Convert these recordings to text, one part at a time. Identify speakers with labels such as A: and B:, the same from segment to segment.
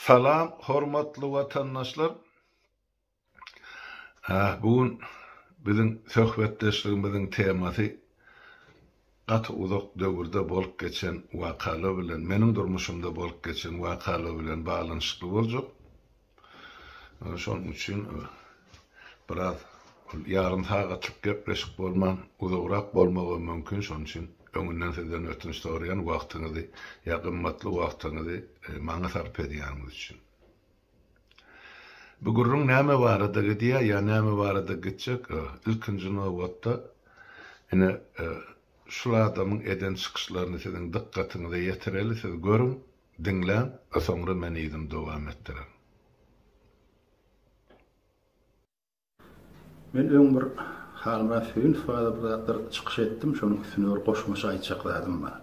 A: Salam hormatly watandaşlar. Bu gün biziň söhbetdeşligimiziň temasy gaty uzak döwürde bolup geçen wakalar bilen, meniň durmuşymda bolup geçen wakalar bilen baglanyşykly boljak. Şonuň üçin biraz ol ýarym sagatlyk gepleşik bolman, uzagrak bolmagam mümkin. Şonuň üçin öňünden sizden ötünç soraýan, wagtyňyzy ýa gymmatly wagtyňyzy maňa sarp edýäniňiz üçin. Bu gürrüň näme barada gidýär ýa näme barada gitjek? Ilkinji nobatda ine şul adamyň eden çykyşlaryny siziň dykgatyňyza ýetireli, siz görüň. Diňläň, a soňra men yzyny dowam etdirerin.
B: Men öň bir Halmyrat Söýünow barada bir zatlar çykyş etdim, şonuň üstüne bir goşmaça aýtjak zadym bar.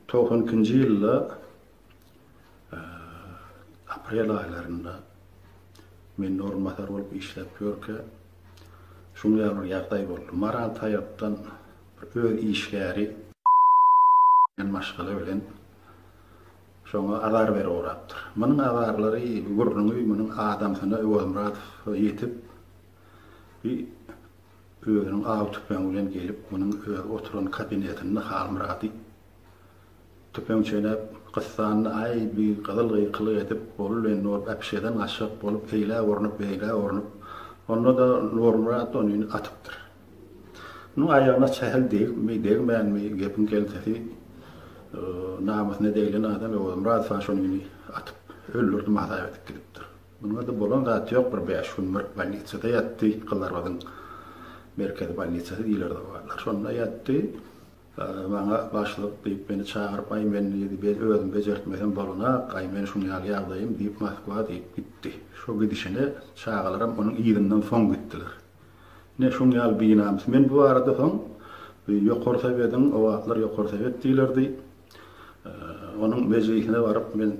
B: 92-nji ýylda aprel aýlarynda men orunbasar bolup işläp ýörkä şuň ýaly bir ýagdaý boldy. Maral tarapdan bir öz işgäri maşgala bilen Şoňa azar berip ugrapdyr. Munuň azarlary, gürrüňi munuň adamsyna Öwezmyradowa ýetip, bi özüniň aw tüpeňi bilen gelip, munuň özi oturan kabinetinde Halmyrady tüpeň çeýnäp gyssanda, aý, bi gyzyl gykylyk edip, bolubilende bolup, äpişgeden gaçjak bolup, eýläk urnup, beýläk urnup, onda-da Nurmyrat ony atypdyr. Munuň aýagyna sähel degipmi, degmänmi, gepiň keltesi, namysyna deglen adam Öwezmyradow-a şony atyp öldürdim hasap edip gidipdir. Munuňa-da bolan zat ýok, bir bäş gün bir bolnisada ýatdy, Gyzlarbadyň merkezi bolnisasy diýlerdi o wagtlar. Şonda ýatdy. Maňa başlyk diýip meni çagyryp, aý men diýdi, özüm bejertmesem bolanak, aý men şuň ýaly ýagdaýym diýip Moskwa diýip gitdi. Şo gidişine çagalaram onuň yzyndan soň gitdiler. Ine, şuň ýaly binamys. Men bu barada soň Ýokary Sowetiň, o wagtlar Ýokary Sowet diýlerdi, onuň mejlisine baryp, men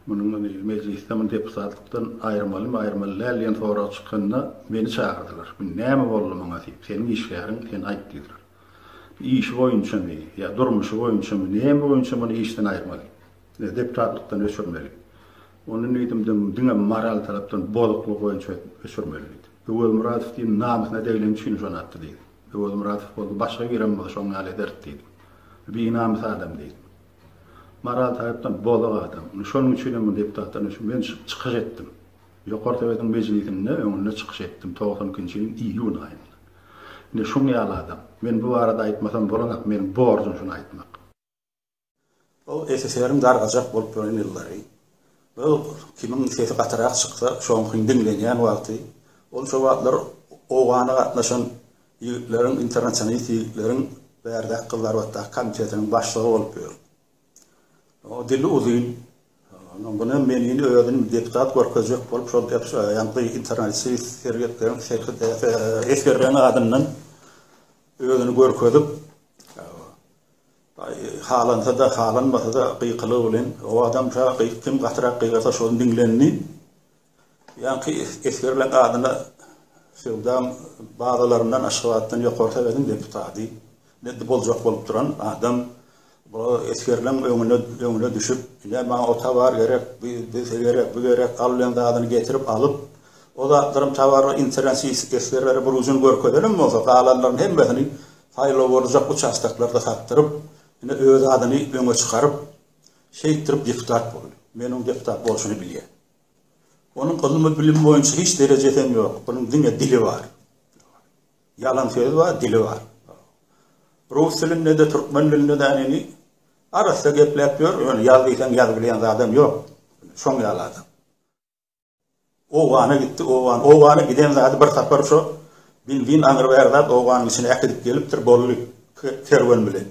B: munuň mejlisde muny deputatlykdan aýyrmalymy, aýyrmaly däl diýen sorag çykanda meni çagyrdylar. Bu näme boldy muňa diýip, seniň işgäriň, sen aýt diýdiler. Işi boýunçamy ýa durmuşy boýunçamy, näme boýunça muny işden aýyrmaly? Deputatlykdan öçürmeli. Ony diýdim, diňe moral tarapdan bozuklygy boýunça öçürmeli diýdim. Öwezmyradow diýdim, namysyna degileni üçin şony atdy diýdim. Öwezmyradow boldy, başga birem bolsa şoň ýaly ederdi diýdim. Binamys adam diýdim. Moral tarapdan bozuk adam. Indi şonuň üçin hem muny deputatdan öçür. Men çykyş etdim. Ýokary Sowetiň mejlisinde öňünde çykyş etdim 92-nji ýylyň iýun aýynda. Indi şuň ýaly adam. Men bu barada aýtmasam bolanak, meniň borjum şuny aýtmak.
C: Ol SSR-iň dargajak bolup ýören ýyllary. Bu kimiň sesi gatyrak çyksa, şoňkyň diňlenýän wagty. Ol şo wagtlar Owgana gatnaşan ýigitleriň, internasionalist ýigitleriň bärdäki Gyzlarbatdaky komitetiniň başlygy bolup ýör. O dili uzyn. Onuň muny menini özüni deputat görkezjek bolup şol ýaňky internasionalist sergetleriň esgerleriň adyndan özüni görkezip, Halansa-da, halanmasa-da gykylygy bilen, o adam şa kim gatyrak gygyrsa şony diňlendi. Ýaňky esgerleň adyna söwda bazalaryndan Aşgabatdan Ýokary Sowetiň deputady boljak bolup duran adam bu esgerleň öňüne öňüne düşüp, ine maňa o towar gerek, bu gerek, bu gerek, al diýen zadyny getirip alyp, o zatlaryň towary interensist esgerlere bir ujuny görkezenem bolsa, galanlaryň hemmesini Saýlaw boljak uçastoklarda satdyryp, ine öz adyny öňe çykaryp, şeýtdirip deputat boldy. Men oň deputat bolşuny bilýän. Onuň ylmy bilim boýunça hiç derejesem ýok. Onuň diňe dili bar. Ýalan sözi bar, dili bar. Rus dilinde-de, türkmen dilinde-de änini arassa gepläp ýör, ýöne ýaz diýseň ýazybilýän zadam ýok. Şoň ýaly adam. Owgana gitdi, Owgan, Owgana giden zady bir sapar şo benzin aňry-bäri zat Owganyň içine äkidip gelipdir, boldy, kerwen bilen.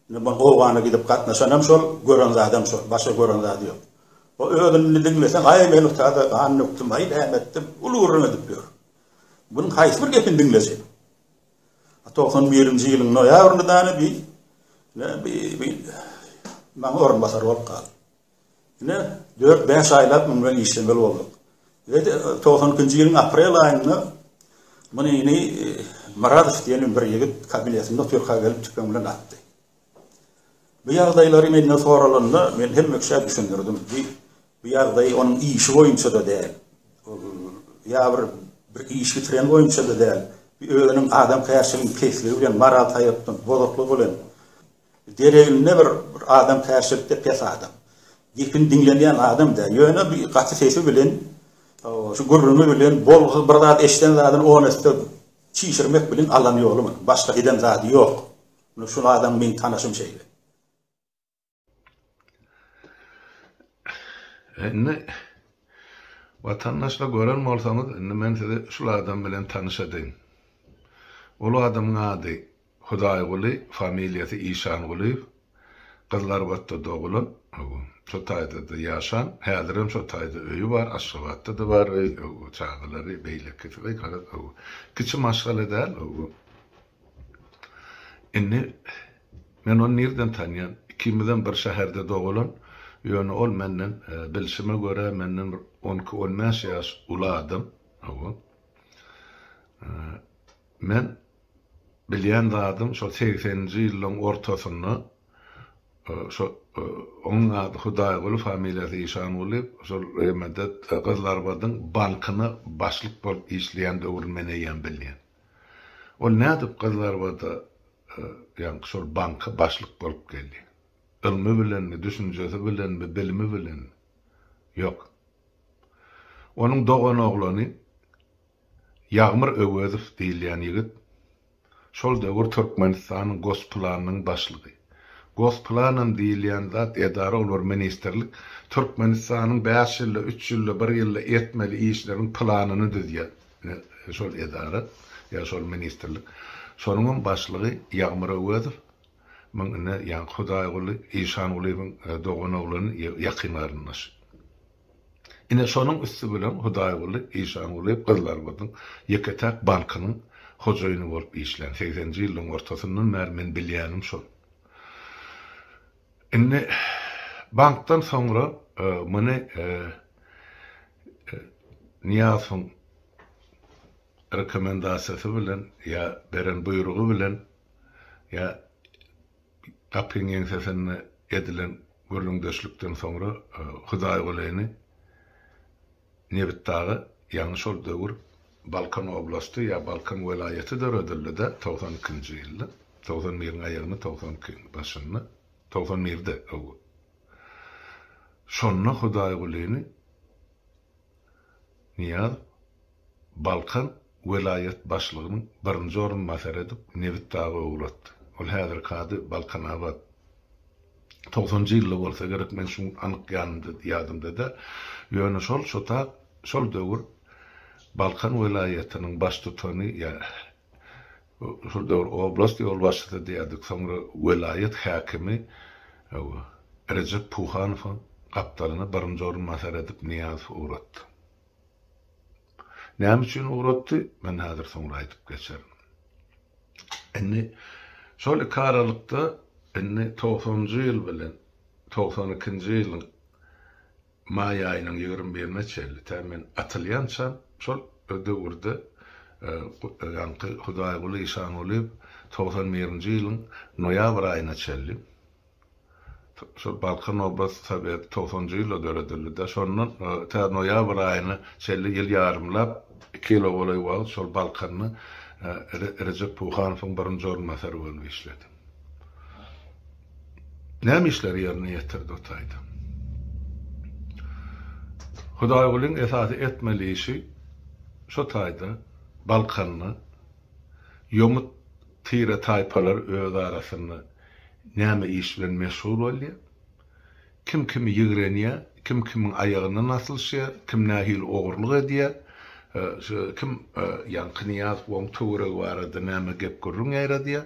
C: Indi bu Owgana gidip gatnaşanam şol, gören zadam şol, başga gören zady ýok. O özüni indi diňleseň, aý men utada gan dökdüm, aý näme etdim, uly gürrüň edip ýör. Munuň haýsy bir gepini diňlejek? 91-nji ýylyň noýabrynda däne bi, bi, bi, maňa orunbasar bolup galdy. Ine, dört-bäş aýlap muň bilen işlemeli bolduk. We 92-nji ýylyň aprel aýynda muny Myradow diýen bir ýigit kabinetinde otyrka gelip tüpeň bilen atdy. Bu ýagdaýlary menden soralanda men hemme kişä düşündirdim. Bu ýagdaý onuň işi boýunça-da däl. Ýa bir bir iş bitiren boýunça-da däl. Bu özüniň adamkärçiligiň pesligi bilen, moral taýapdan bozuklygy bilen. Dereginde bir bir adamkärçilikde pes adam. Gepini diňlenýän adam däl. Ýöne bu gaty sesi bilen, şu gürrüňi bilen bolgusyz bir zat eşiden zadyny on esse çişirmek bilen alan ýoly munuň. Başga eden zady ýok. Muny şul adam meň tanyşym şeýle.
A: Indi watandaşlar gören bolsaňyz, indi men sizi şul adam bilen tanyş edeýin. Ol adamyň ady Hudaýguly, familiýasy Işangulyýew. Gyzlarbatda dogulan, şo taýda-da ýaşan, häzirem şo taýda öýi bar, Aşgabatda-da bar öý, çagalary, beýlekisi, garaz, kiçi maşgala däl. Indi men ony nirden tanýan? Ikimizem bir şäherde dogulan, ýöne ol menden, bilşime görä, menden bir on iki-on bäş ýaş uly adam. Hawa. Men bilýän zadym şol segseninji ýyllaryň ortasynda şo onuň ady Hudaýguly, familiýasy Işanguly, şol hemede Gyzylarbadyň bankyna başlyk bolup işleýän döwrüni men eýýäm bilýän. Ol nädip Gyzlarbada ýaňky şol banka başlyk bolup geldi? Ylmy bilenmi, düşünjesi bilenmi, bilimi bilenmi? Ýok. Onuň doganoglany Ýagmyr Öwezow diýilýän ýigit şol döwür Türkmenistanyň Gosplanynyň başlygy. Gosplanam diýilýän zat edara ol bir ministrlik Türkmenistanyň bäş ýylda, üç ýylda, bir ýylda etmeli işleriň planyny düzýär. Ine, şol edara ýa şol ministrlik. Şonuňam başlygy Ýagmyr Öwezow. Muň ine, ýaňky Hudaýguly Işangulyýewiň doganoglany, ýakyn garyndaşy. Ine, şonuň üsti bilen Hudaýguly Işangulyýew Gyzylarbadyň ýeke-täk bankynyň hojaýyny bolup işlän. Segseninji ýyllaryň ortasyndan bäri men bilýänim şol. Indi bankdan soňra muny Nyýazowyň rekomendasiýasy bilen ýa beren buýrugy bilen ýa gapyň ýeňsesinde edilen gürrüňdeşlikden soňra Hudaýgulyny Nebitdaga ýaňy şol döwür Balkan oblasty ýa Balkan welaýaty döredildi-de 92 ikinji ýylda, 91-iň aýagynda, 92-iň başynda, 91-de hawa. Şonda Hudaýgulyny Nyýazow Balkan welaýat başlygynyň birinji orunbasary edip Nebitdaga ugratdy. Ol häzirki ady Balkanabat. Togsanjy ýylda bolsa gerek, men şu anyk ýanymda, ýadymda däl. Ýöne şol şo tak, şol döwür Balkan welaýatynyň baştutany ýa şol döwür oblast ýolbaşçysy diýerdik, soňra welaýat häkimi Rejep Puhanowyň gapdalyna birinji orunbasar edip Nyýazowy ugratdy. Näme üçin ugratdy, men häzir soňra aýdyp geçerin. Indi şol iki aralykda indi togsanynjy ýyl bilen 92 ikinji ýylyň maý aýynyň 21-ine çenli tä men atylýançam şol döwürde ýaňky Hudaýguly Işangulyýew 91-nji ýylyň noýabr aýyna çenli Şol Balkan oblast soweti togsanjy ýylda döredildi-de, şondan tä noýabr aýyna çenli ýyl ýarymlap, iki ýyla golaý wagt şol Balkanda Rejep Puhanowyň birinji orunbasary bolup işledi. Näme işleri ýerine ýetirdi o taýda? Hudaýgulyň esasy etmeli işi şo taýda Balkanda ýomut tire-taýpalar öz arasynda näme iş bilen meşgul bolýar, kim kimi ýigrenýär, kim kimiň aýagyndan aslyşýar, kim nähili ogurlyk edýär, şu kim ýaňky Nyýazow oň töweregi barada näme gep-gürrüň ýaýradýar,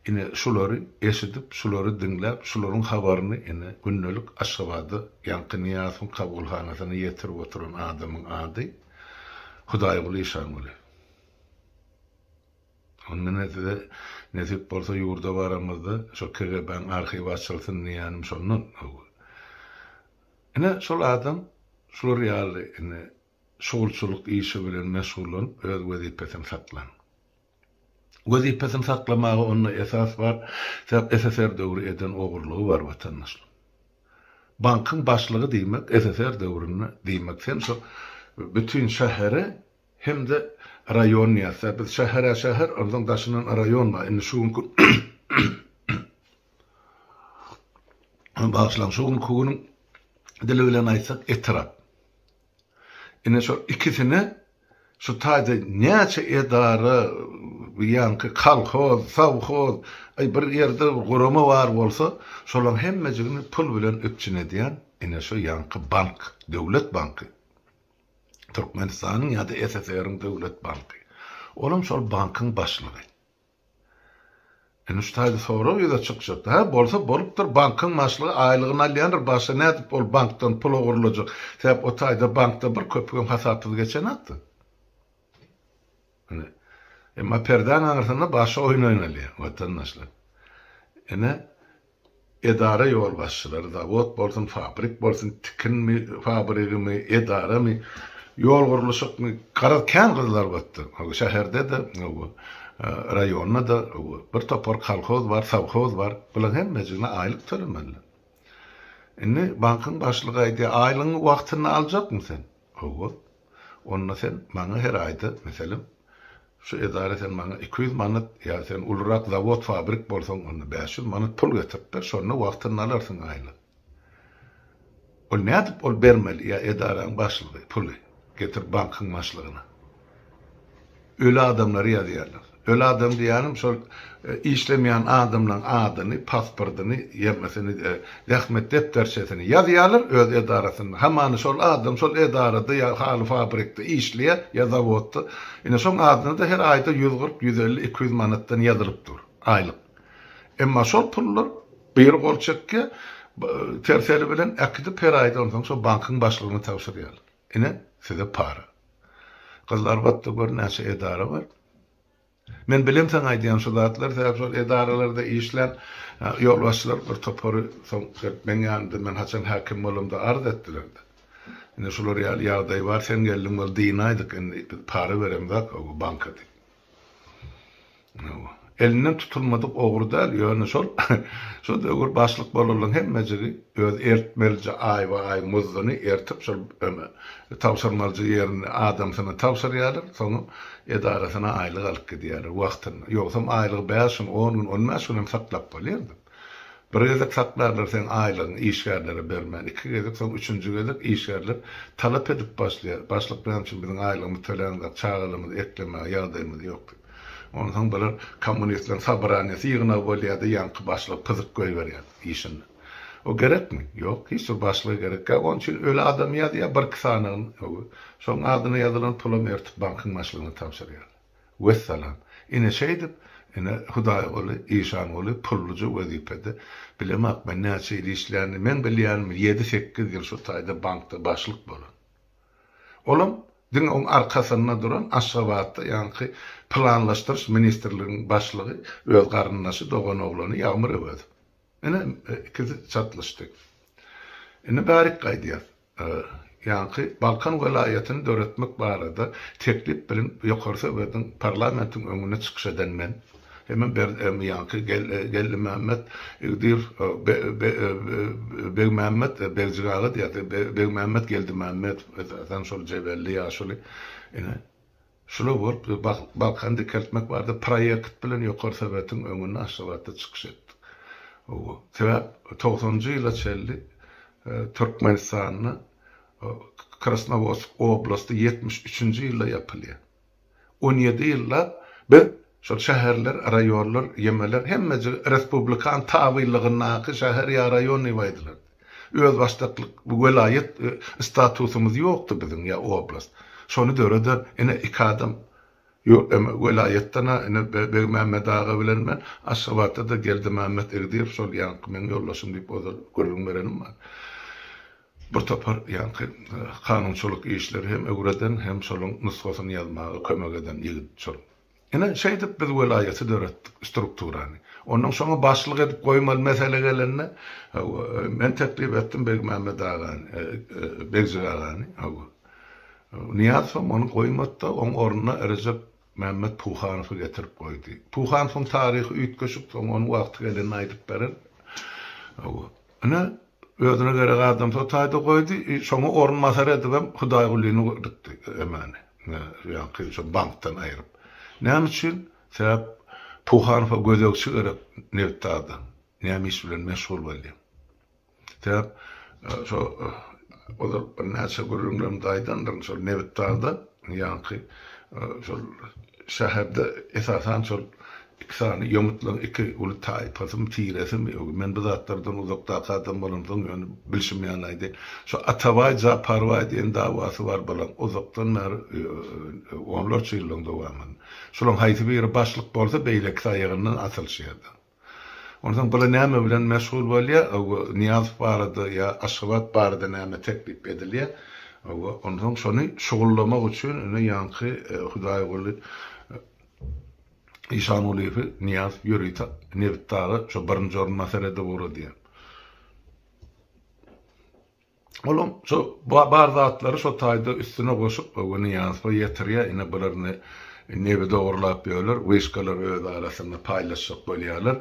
A: ine şulary eşidip, şulary diňläp, şularyň habaryny ine gündelik Aşgabada ýaňky Nyýazowyň kabulhanasyna ýetirip oturan adamyň ady Hudaýguly Işanguly. Onda men size nesip bolsa ýurda baramyzda şo KGB-niň arhiwi açylsyn diýýänim şondan. Ine şol adam şular ýaly ine şugulçylyk işi bilen meşgullanyp öz wezipesini saklan. Wezipesini saklamaga onda esas bar, sebäp SSR döwri eden ogurlygy bar watandaşlar. Bankyň başlygy diýmek SSR döwründe diýmek sen şo bütin şähere hem-de raýon diýýäs-dä biz şäher-ä şäher onsoň daşyndan raýon bar indi şu günki bagyşlaň şu günki günüň dili bilen aýtsak etrap. Ine şol ikisine şu taýda näçe edara, ýaňky kolhoz, sowhoz, aý bir ýerde bir gurama bar bolsa, şolaň hemmejigini pul bilen üpjün edýän ine şu ýaňky bank, döwlet banky. Türkmenistanyň ýa-da SSR-iň döwlet banky. Olam şol bankyň başlygy. Indi şu taýda sorag ýüze çykjak. Hä, bolsa bolupdyr, bankyň başlygy aýlygyny alýandyr, başga nädip ol bankdan pul ogurlajak? Sebäp o taýda bankda bir köpügem hasapsyz geçenokdy. Ine, emma perdäň aňyrsynda başga oýun oýnalýar, watandaşlar. Ine, Edara ýolbaşçylary, zawod bolsun, fabrik bolsun, tikinmi, fabrigimi, edaramy, ýol gurluşykmy, garaz kän gyzlar batdy. Şäherde-de, raýonda-da bir topar kolhoz bar, sowhoz bar. Bularyň hemmejigine aýlyk tölemeliler. Indi bankyň başlygy aýdýar, aýlygyňy wagtynda aljakmy sen? Hawa. Onda sen maňa her aýda, meselem, şu edara sen maňa 200 manat ýa sen ulurak zawod, fabrik bolsaň, onda 500 manat pul getirip ber, şonda wagtynda alarsyň aýlyk. Ol nädip ol bermeli ýa edaraň başlygy puly getirip bankyň başlygyna? Öli adamlary ýazýarlar. Öli adam diýýänim şol işlemeýän adamlaryň adyny, pasportyny, ýemesini, zähmet depderçesini ýazýarlar öz edarasynda. Hamany şol adam şol edarada ýa haly fabrikde işleýär ýa zawodda. Ine şoň adyna-da her aýda 140, 150, 200 manatdan ýazylyp dur aýlyk. Emma şol pullar biri gol çekýär, ters eli bilen äkidip her aýda onsoň şol bankyň başlygyna tabşyrýarlar. Ine size para. Gyzylarbatda gör näçe edara bar. Men bilemsoň aýdýan şu zatlary, sebäbi şol edaralarda işlän ýolbaşçylar bir topary soň gelip meň ýanymda men haçan häkim bolamda arz etdiler-de. Ine şular ýaly ýagdaý bar, sen geldiň bol dynaýdyk indi biz para beremzok banka diýip. Elinden tutulmadyk ogry däl, ýöne şol şo döwür başlyk bolanlaryň hemmejigi öz ertmelije aýba-aý muzduny ertip şol öme tabşyrmalyja ýerini adamsyna tabşyrýarlar, soňam edarasyna aýlyk alyp gidýärler wagtynda. Ýogsam aýlygy bäş gün, on gün, on bäş gün hem saklap bolýardy. Bir gezek saklarlar seň aýlygyňy işgärlere bermän, iki gezek, soň üçünji gezek işgärler talap edip başlaýar, başlyk näme üçin biziň aýlygymyzy töläňzok, çagalarymyzy eklemäge ýagdaýymyz ýok diýip. Onsoň bular kommunistleriň sobraniýasy ýygnagy bolýar-da, ýaňky başlygy pyzyp goýberýär işinden. O gerekmi? Ýok, hiç bir başlyga gerek ýok. Onuň üçin öli adamy ýazýar, birki sanygyny, şoň adyna ýazylan pulam ertip bankyň başlygyna tabşyrýarlar. Wessalam. Ine şeýdip, ine Hudaýguly Işanguly pulluja wezipede, bilemok men näçe ýyl işlänini, meň bilýänim ýedi-sekiz ýyl şu taýda bankda başlyk bolan. Olam diňe oň arkasynda duran Aşgabatda ýaňky planlaşdyryş ministrligiň başlygy öz garyndaşy, doganoglany Ýagmyr Öwezow. Ine ikisi çatlyşdy. Indi bärik gaýdýas. Ýaňky Balkan welaýatyny döretmek barada teklip bilen Ýokary Sowetiň, parlamentiň öňünde çykyş eden men. Hemem ýaňky Geldimämmet Igdiýew, Begmämmet, Begjik aga diýýärdi, Begmämmet Geldimämmedow esasan şol jebelli ýaşuly. Ine, şular bolup Balkany dikeltmek barada proýekt bilen Ýokary Sowetiň öňünde Aşgabatda çykyş etdik. Sebäp togsanynjy ýyla çenli Türkmenistanda Krasnowodsk oblasty 73-nji ýylda ýapylýar. 17 ýyllap biz şol şäherler, raýonlar, ýemeler hemmejigi respublikan tabynlygyndaky şäher ýa raýon diýip aýdylardy. Özbaşdaklyk, welaýat statusymyz ýokdy biziň ýa oblast. Şony döreden ine iki adam Ýok, eme, welaýatdan-a ine Begmämmet aga bilen men, Aşgabatda-da Geldimämmet Igdiýew şol ýaňky meň ýoldaşym diýip ozal gürrüň berenim bar. Bir topar ýaňky kanunçylyk işleri hem öwreden, hem şolaň nusgasyny ýazmaga kömek eden ýigit şol. Ine, şeýdip biz welaýaty döretdik, strukturany. Onnoň şoňa başlyk edip goýmaly mesele gelende, hawa, men teklip etdim Begmämmet agany, Begjik agany, hawa. Nyýazowam ony goýmady-da, oň ornuna Rejep Mämmet Puhanowy getirip goýdy. Puhanowyň taryhy üýtgeşik, soň ony wagty gelende aýdyp bererin. Hawa. Ine, Özüne gerek adamsy o taýda goýdy. Şoňa orunbasar edibem Hudaýgulyny dikdi emany. Ýaňky şo bankdan aýryp. Näme üçin? Sebäp Puhanowa gözegçi gerek Nebitdagda. Näme iş bilen meşgul bolýar. Sebäp şo ozal birnäçe gürrüňlerimde aýdandyryn, şol Nebitdagda ýaňky şol şäherde esasan şol iki sany ýomutlaryň iki uly taýpasymy, tiresimi, men bu zatlardan uzakdaky adam bolamsoň ýöne bilşim ýaly aýdaýyn. Şo Atabaý, Japarbaý diýen dawasy bar bulaň uzakdan bäri onlarça ýyllaryň dowamynda. Şolaryň haýsy biri başlyk bolsa beýlekisi aýagyndan asylyşýardy. Onsoň bular näme bilen meşgul bolýar? Hawa, Nyýazow barada ýa Aşgabat barada näme teklip edilýär? Hawa, onsoň şony şugullamak üçin ine ýaňky Hudaýguly Işangulyýewi Nyýazow ýörite Nebitdaga şo birinji orunbasar edip ugradýar. Olam şo bar zatlary şo taýda üstüne goşup we Nyýazowa ýetirýär, ine bular ine nebidi ogurlap ýörler, wyşkalary öz arasynda paýlaşjak bolýarlar,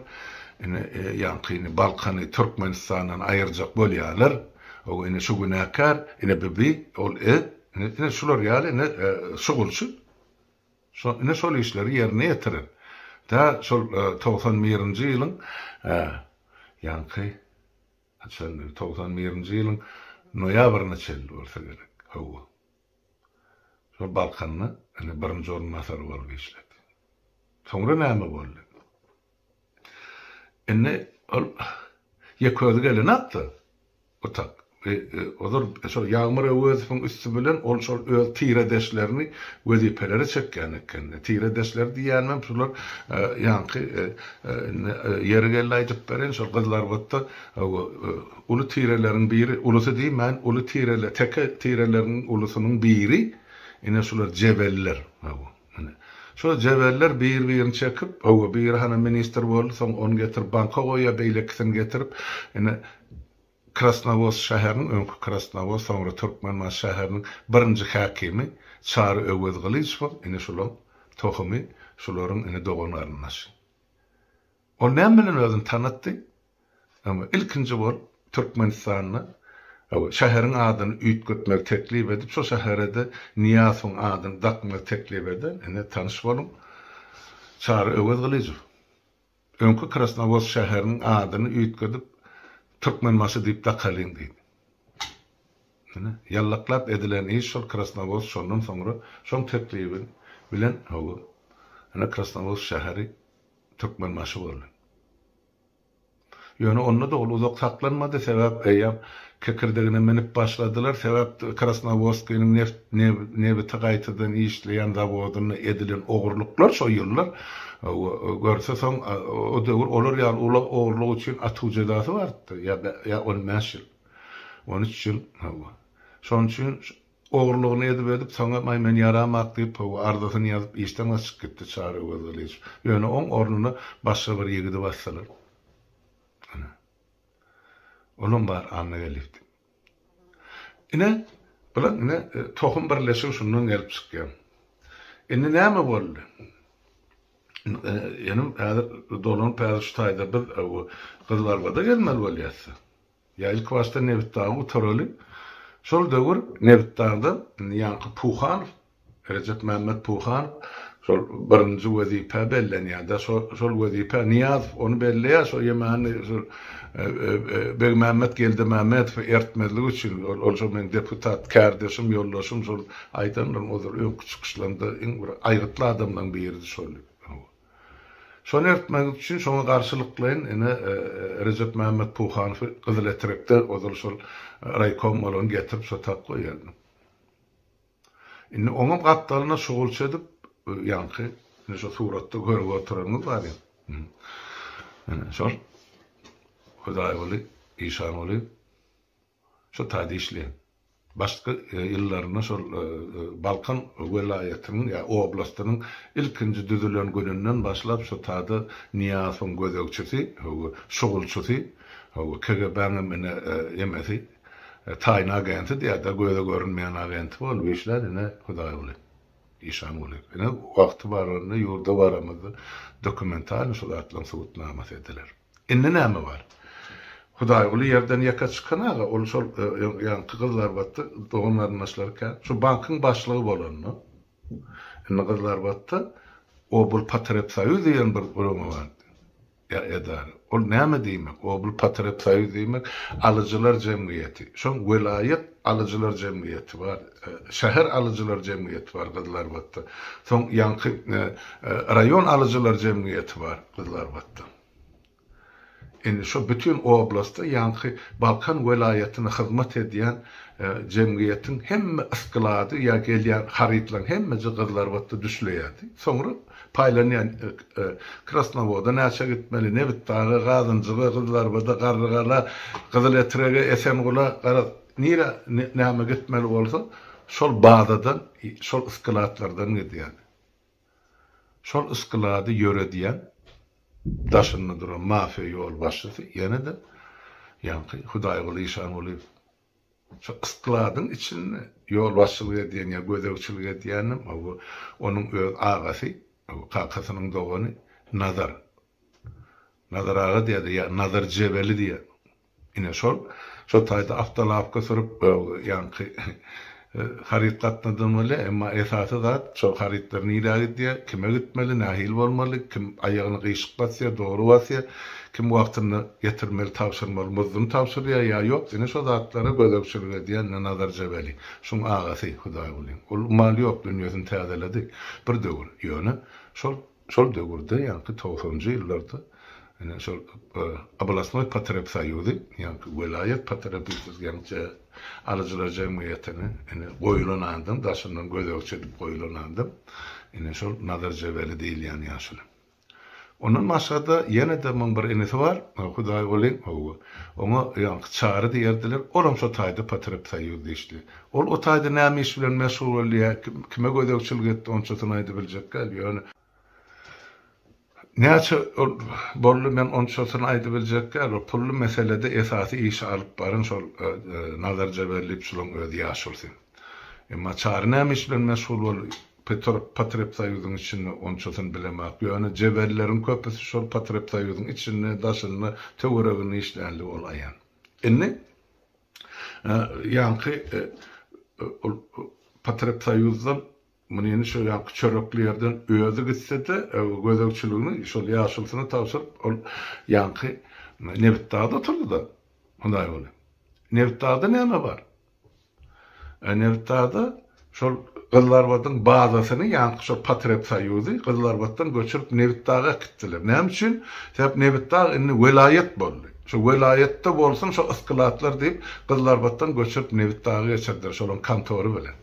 A: ine ýaňkyny Balkany Türkmenistandan aýyrjak bolýarlar, hawa ine şu günäkär, ine bi bi, ol e, ine şular ýaly ine şugulçy, şo ine şol işleri ýerine ýetiren. Tä şol 91-nji ýylyň ýaňky Haçandy? 91-nji ýylyň noýabryna çenli bolsa gerek. Hawa. Şol Balkanda ine birinji orunbasary bolup işledi. Soňra näme boldy? Indi ol ýeke özi gelenokdy. O tak. Ozal şol Ýagmyr Öwezowyň üsti bilen ol şol öz tiredeşlerini wezipelere çekýän eken. Tiredeşleri diýýänimem şular ýaňky indi ýeri geldi aýdyp bereýin, şol Gyzylarbatda uly tireleriň biri, ulusy diýmän, uly tirele, teke tireleriniň ulusynyň biri ine şular jebeller. Hawa, ine. Şol jebeller bir-birini çekip, hawa, biri hana ministr boldy, soň ony getirip banka goýýar, beýlekisini getirip, ine, Krasnowodsk şäheriniň, öňki Krasnowodsk, soňra Türkmenbaşy şäheriniň birinji häkimi Çary Öwezgylyjowyň, ine şulaň tohumy, şularyň ine dogan-garyndaşy. Ol näme bilen özüni tanatdy? Öňe ilkinji bolup Türkmenistanda şäheriň adyny üýtgetmegi teklip edip, şo şähere-de Nyýazowyň adyny dakmagy teklip eden, ine tanyş boluň, Çary Öwezgylyjow. Öňki Krasnowodsk şäheriniň adyny üýtgedip Türkmenbaşy diýip dakalyň diýdi. Ine, ýallaklap edilen iş şol Krasnowodsk şondan soňra şoň teklibi bilen hawa, ine Krasnowodsk şäheri Türkmenbaşy boldy. Ýöne onda-da ol uzak saklanmady, sebäp eýýäm kekirdegine münüp başladylar, sebäp Krasnowodskiniň neft nebiti gaýtadan işleýän zawodynda edilen ogurlyklar şo ýyllar görse soň o döwür olar ýaly uly ogurlyk üçin atuw jezasy bardy ýa ýa on bäş ýyl, on üç ýyl hawa. Şonuň üçin ogurlygyny edip-edip soňam aý men ýaramak diýip hawa arzasyny ýazyp işden gaçyp gitdi Çary Öwezgylyjow. Ýöne oň ornuna başga bir ýigidi basdylar. Ine. Olam bar Annageldiýew diýip. Ine, bular ine tohum birleşigi şundan gelip çykýar. Indi näme boldy? Ýene häzir dolanyp häzir şu taýda biz Gyzylarbada gelmeli bolýas. Ýa ilki başda Nebitdagy gutaraly. Şol döwür Nebitdagda indi ýaňky Puhanow, Rejepmämmet Puhanow şol birinji wezipä bellenýär-de, şo şol wezipä Nyýazow ony belleýär, şo ýemany şol Begmämmet Geldimämmedowy ertmezlik üçin, ol ol şo meň deputat kärdeşim, ýoldaşym şol aýdandyryn ozal öňki çykyşlarymda iň bir aýgytly adamlaryň biridi şol. Şony ertmek üçin şoňa garşylyklaýyn ine Rejepmämmet Puhanowy Gyzyletrekde ozal şol raýkom bolan getirip şo tak goýýardy. Indi oňam gapdalyna şugulçy edip ýaňky ine şo suratda görüp oturanyňyz bar ýa. Ine şol Hudaýguly Işanguly Şo taýda işleýän. Başky ýyllarynda şol Balkan welaýatynyň ýa oblastynyň ilkinji düzülen gününden başlap şo taýda Nyýazowyň gözegçisi, hawa, şugulçysy, hawa, KGB-niňem ine emesi, taýny agenti diýýär-de, göze görünmeýän agenti bolup işlän ine Hudaýguly Işanguly. Ine wagty baranda ýurda baramyzda dokumentalnyý şo zatlaryň subutnamasy ediler. Indi näme bar? Hudaýguly ýerden ýeke çykan aga, ol şol ýaňky Gyzlarbatda dogan-garyndaşlary kän. Şu bankyň başlygy bolanda, indi Gyzlarbatda Oblpotrebsoýuz diýen bir gurama bardy. Ýa edara. Ol näme diýmek? Oblpotrebsoýuz diýmek, alyjylar jemgyýeti. Şoň welaýat alyjylar jemgyýeti bar, şäher alyjylar jemgyýeti bar Gyzlarbatda. Soň ýaňky raýon alyjylar jemgyýeti bar Gyzlarbatda. Indi şo bütin oblastda ýaňky Balkan welaýatyna hyzmat edýän jemgyýetiň hemme sklady ýa gelýän harytlaryň hemmeji Gyzlarbatda düşleýärdi. Soňra paýlanýan Krasnowoda näçe gitmeli, Nebitdaga, Gazynjyga, Gyzlarbada, Garrygala, Gyzyletrege, Esengula, garaz, nirä näme gitmeli bolsa, şol bazadan, şol skladlardan gidýärdi. Şol sklady ýöredýän, daşynda duran mafiýa ýolbaşçysy ýene-de ýaňky Hudaýguly Işangulyýew. Şol skladyň içinde ýolbaşçylyk edýän ýa gözegçilik edýänem onuň öz agasy, kakasynyň dogany Nazar. Nazar aga diýýärdi ýa Nazar Jebeli diýýär. Ine şol, şo taýda awtolawka sürüp, ýaňky haryt gatnadan bolýar, emma esasy zat, şol harytlar nirä gidýär, kime gitmeli, nähili bolmaly, kim aýagyny gyşyk basýar, dogry basýar, kim wagtynda getirmeli, tabşyrmaly muzduny tabşyrýar ýa ýok, ine şo zatlara gözegçilik edýän ine Nazar Jebeli, şuň agasy Hudaýgulyň. Ol maly ýok, dünýesini täzeledi bir döwür, ýöne şol Şol döwürde, ýaňky togsanjy ýyllarda ine şol oblasnoý potrebsoýuzy, ýaňky welaýat potrebitelskiý ýaňky alyjylar jemgyýetini ine goýulan adam, daşyndan gözegçi edip goýulan adam ine şol Nazar Jebeli diýilýän ýaşuly. Ondan başga-da ýene-de muň bir inisi bar, Hudaýguly, hawa, oňa ýaňky Çary diýerdiler, olam şo taýda potrebsoýuzda işleýär. Ol o taýda näme iş bilen meşgul boldy ýa kime gözegçilik etdi onçasyny aýdybiljek däl, ýöne näçe ol boldy men onçasyny aýdybiljek däl, ol pully meselede esasy işi alyp baran şol Nazar Jebelliýew şulaň özi ýaşulusy. Emma Çary näme iş bilen meşgul boldy Potrebsoýuzyň içinde onçasyny bilemok, ýöne Jebellileriň köpüsi şol Potrebsoýuzyň içinde, daşynda, töwereginde işlänligi ol aýan. Indi Ýaňky ol Potrebsoýuzdan muny indi şo ýaňky çörekli ýerden özi gitse-de, gözegçiligini şol ýaşulusyna tabşyryp, ol ýaňky Nebitdagda oturdy-da, Hudaýguly. Nebitdagda näme bar? Nebitdagda şol Gyzylarbadyň bazasyny, ýaňky şol Potrebsoýuzy Gyzylarbatdan göçürip Nebitdaga äkitdiler. Näme üçin? Sebäp Nebitdag indi welaýat boldy. Şo welaýatda bolsun şo ysklatlar diýip Gyzylarbatdan göçürip Nebitdaga geçirdiler şolaň kontory bilen.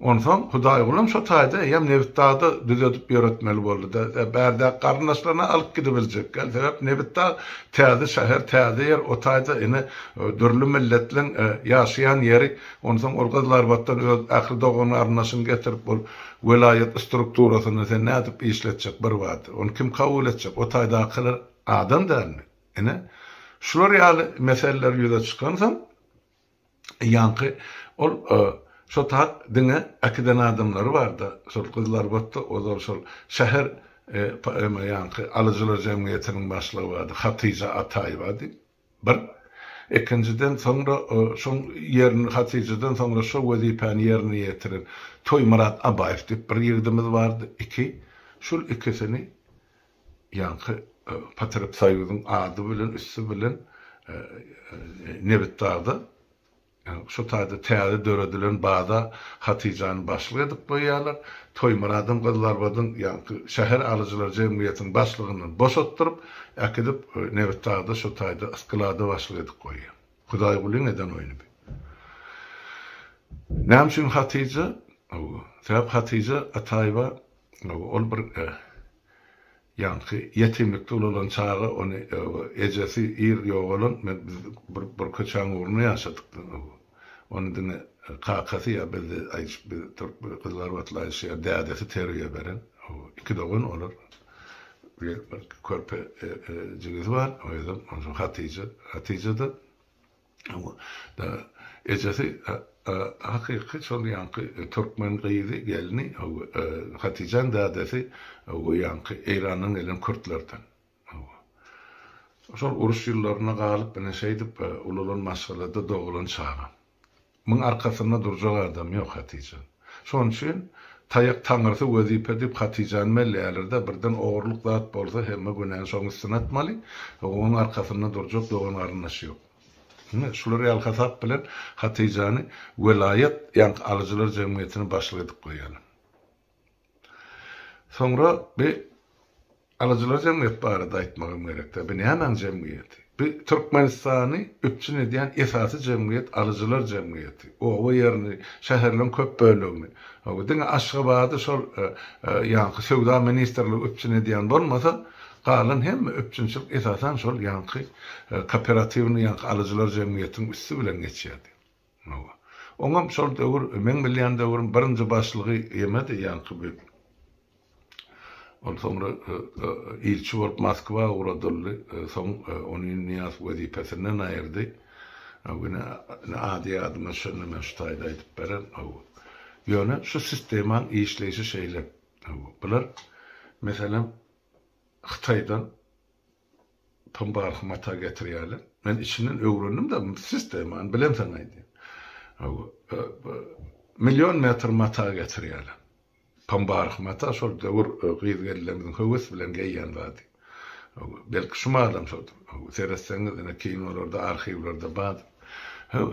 A: Onsoň Hudaýgulam şo taýda eýýäm Nebitdagda düzedip ýöretmeli boldy-da. Bärdäki garyndaşlaryna alyp gidibiljek däl. Sebäp Nebitdag täze şäher, täze ýer, o taýda ine dürli milletleň ýaşaýan ýeri. Onsoň ol Gyzylarbatdan öz ähli dogan-garyndaşyny getirip ol welaýat strukturasynda sen nädip işletjek bir bady. Ony kim kabul etjek? O taýdakylar adam dälmi? Ine, şular ýaly meseleler ýüze çykansoň, Ýaňky ol şo tak diňe äkiden adamlary bardy. Şol Gyzylarbatda ozal şol şäher ýaňky alyjylar jemgyýetiniň başlygy bardy, Hatyja Ataýewa diýip. Bir. Ikinjiden soňra şoň ýerini Hatyjadan soňra şo wezipäni ýerine ýetiren Toýmyrat Abaýew diýip bir ýigidimiz bardy. Iki. Şul ikisini ýaňky Potrebsoýuzyň ady bilen, üsti bilen Nebitdagda, şo taýda täze döredilen baza Hatyjany başlyk edip goýýarlar. Toýmyradam Gyzylarbadyň ýaňky şäher alyjylar jemgyýetiniň başlygyndan boşatdyryp, äkidip Nebitdagda şo taýda sklada başlyk edip goýýar. Hudaýgulyň eden oýny bi. Näme üçin Hatyja? Sebäp Hatyja Ataýewa ol bir Ýaňky ýetimlikde ulalan çaga ony ejesi ir ýogalan men biz bir bir köçäň ugrunda ýaşadyk ony diňe kakasy ýa bizde aýdyşyp biz türk gyzlarbatly aýdyşy ýa dädesi terbiýe beren iki dogan olar bir körpe jigisi bar özem Hatyja Hatyjada Ejesi hakyky şol ýaňky türkmen gyzy, gelni, Hatyjaň dädesi ýaňky Eýrandan gelen kürtlerden. Şol uruş ýyllarynda galyp, ine şeýdip ulalan maşgalada dogulan çaga. Muň arkasynda durjak adam ýok Hatyja. Şonuň üçin taýak taňrysy wezipe diýip Hatyjany belleýärler-de, birden ogurlyk zat bolsa hemme günäni şoň üstüne atmaly, oň arkasynda durjak dogan-garyndaşy ýok. Ine, şular ýaly hasap bilen Hatyjany welaýat ýaňky alyjylar jemgyýetine başlyk edip goýýarlar. Soňra bi Alyjylar jemgyýeti barada aýtmagam gerekdä. Bi nämäň jemgyýeti? Bi Türkmenistany üpjün edýän esasy jemgyýet alyjylar jemgyýeti. Oba ýerini, şäherleň köp bölegini. Hawa, diňe Aşgabady şol ýaňky söwda ministrligi üpjün edýän bolmasa, galan hemme üpjünçilik esasan şol ýaňky kooperatiwnyý ýaňky alyjylar jemgyýetiniň üsti bilen geçýärdi. Hawa. Oňam şol döwür, meň bilýän döwrüm birinji başlygy ýemedi, ýaňky bi Ol soňra ilçi bolup Moskwa ugradyldy. Soň ony Nyýazow wezipesinden aýyrdy. Ine, ady ýadyma düşende men şu taýda aýdyp bererin. Hawa. Ýöne şu sistemaň işleýşi şeýle. Hawa. Bular, meselem, Hytaýdan Pambarhy mata getirýärler. Men içinden öwrendim-de sistemany, bilemsoň aýdýan. Million metr mata getirýärler. Pambarhy mata şol döwür gyz-gelinlerimiziň höwes bilen geýýän zady. Belki şu mahalam şodur. Seretseňiz ine kinolarda, arhiwlerde bardyr.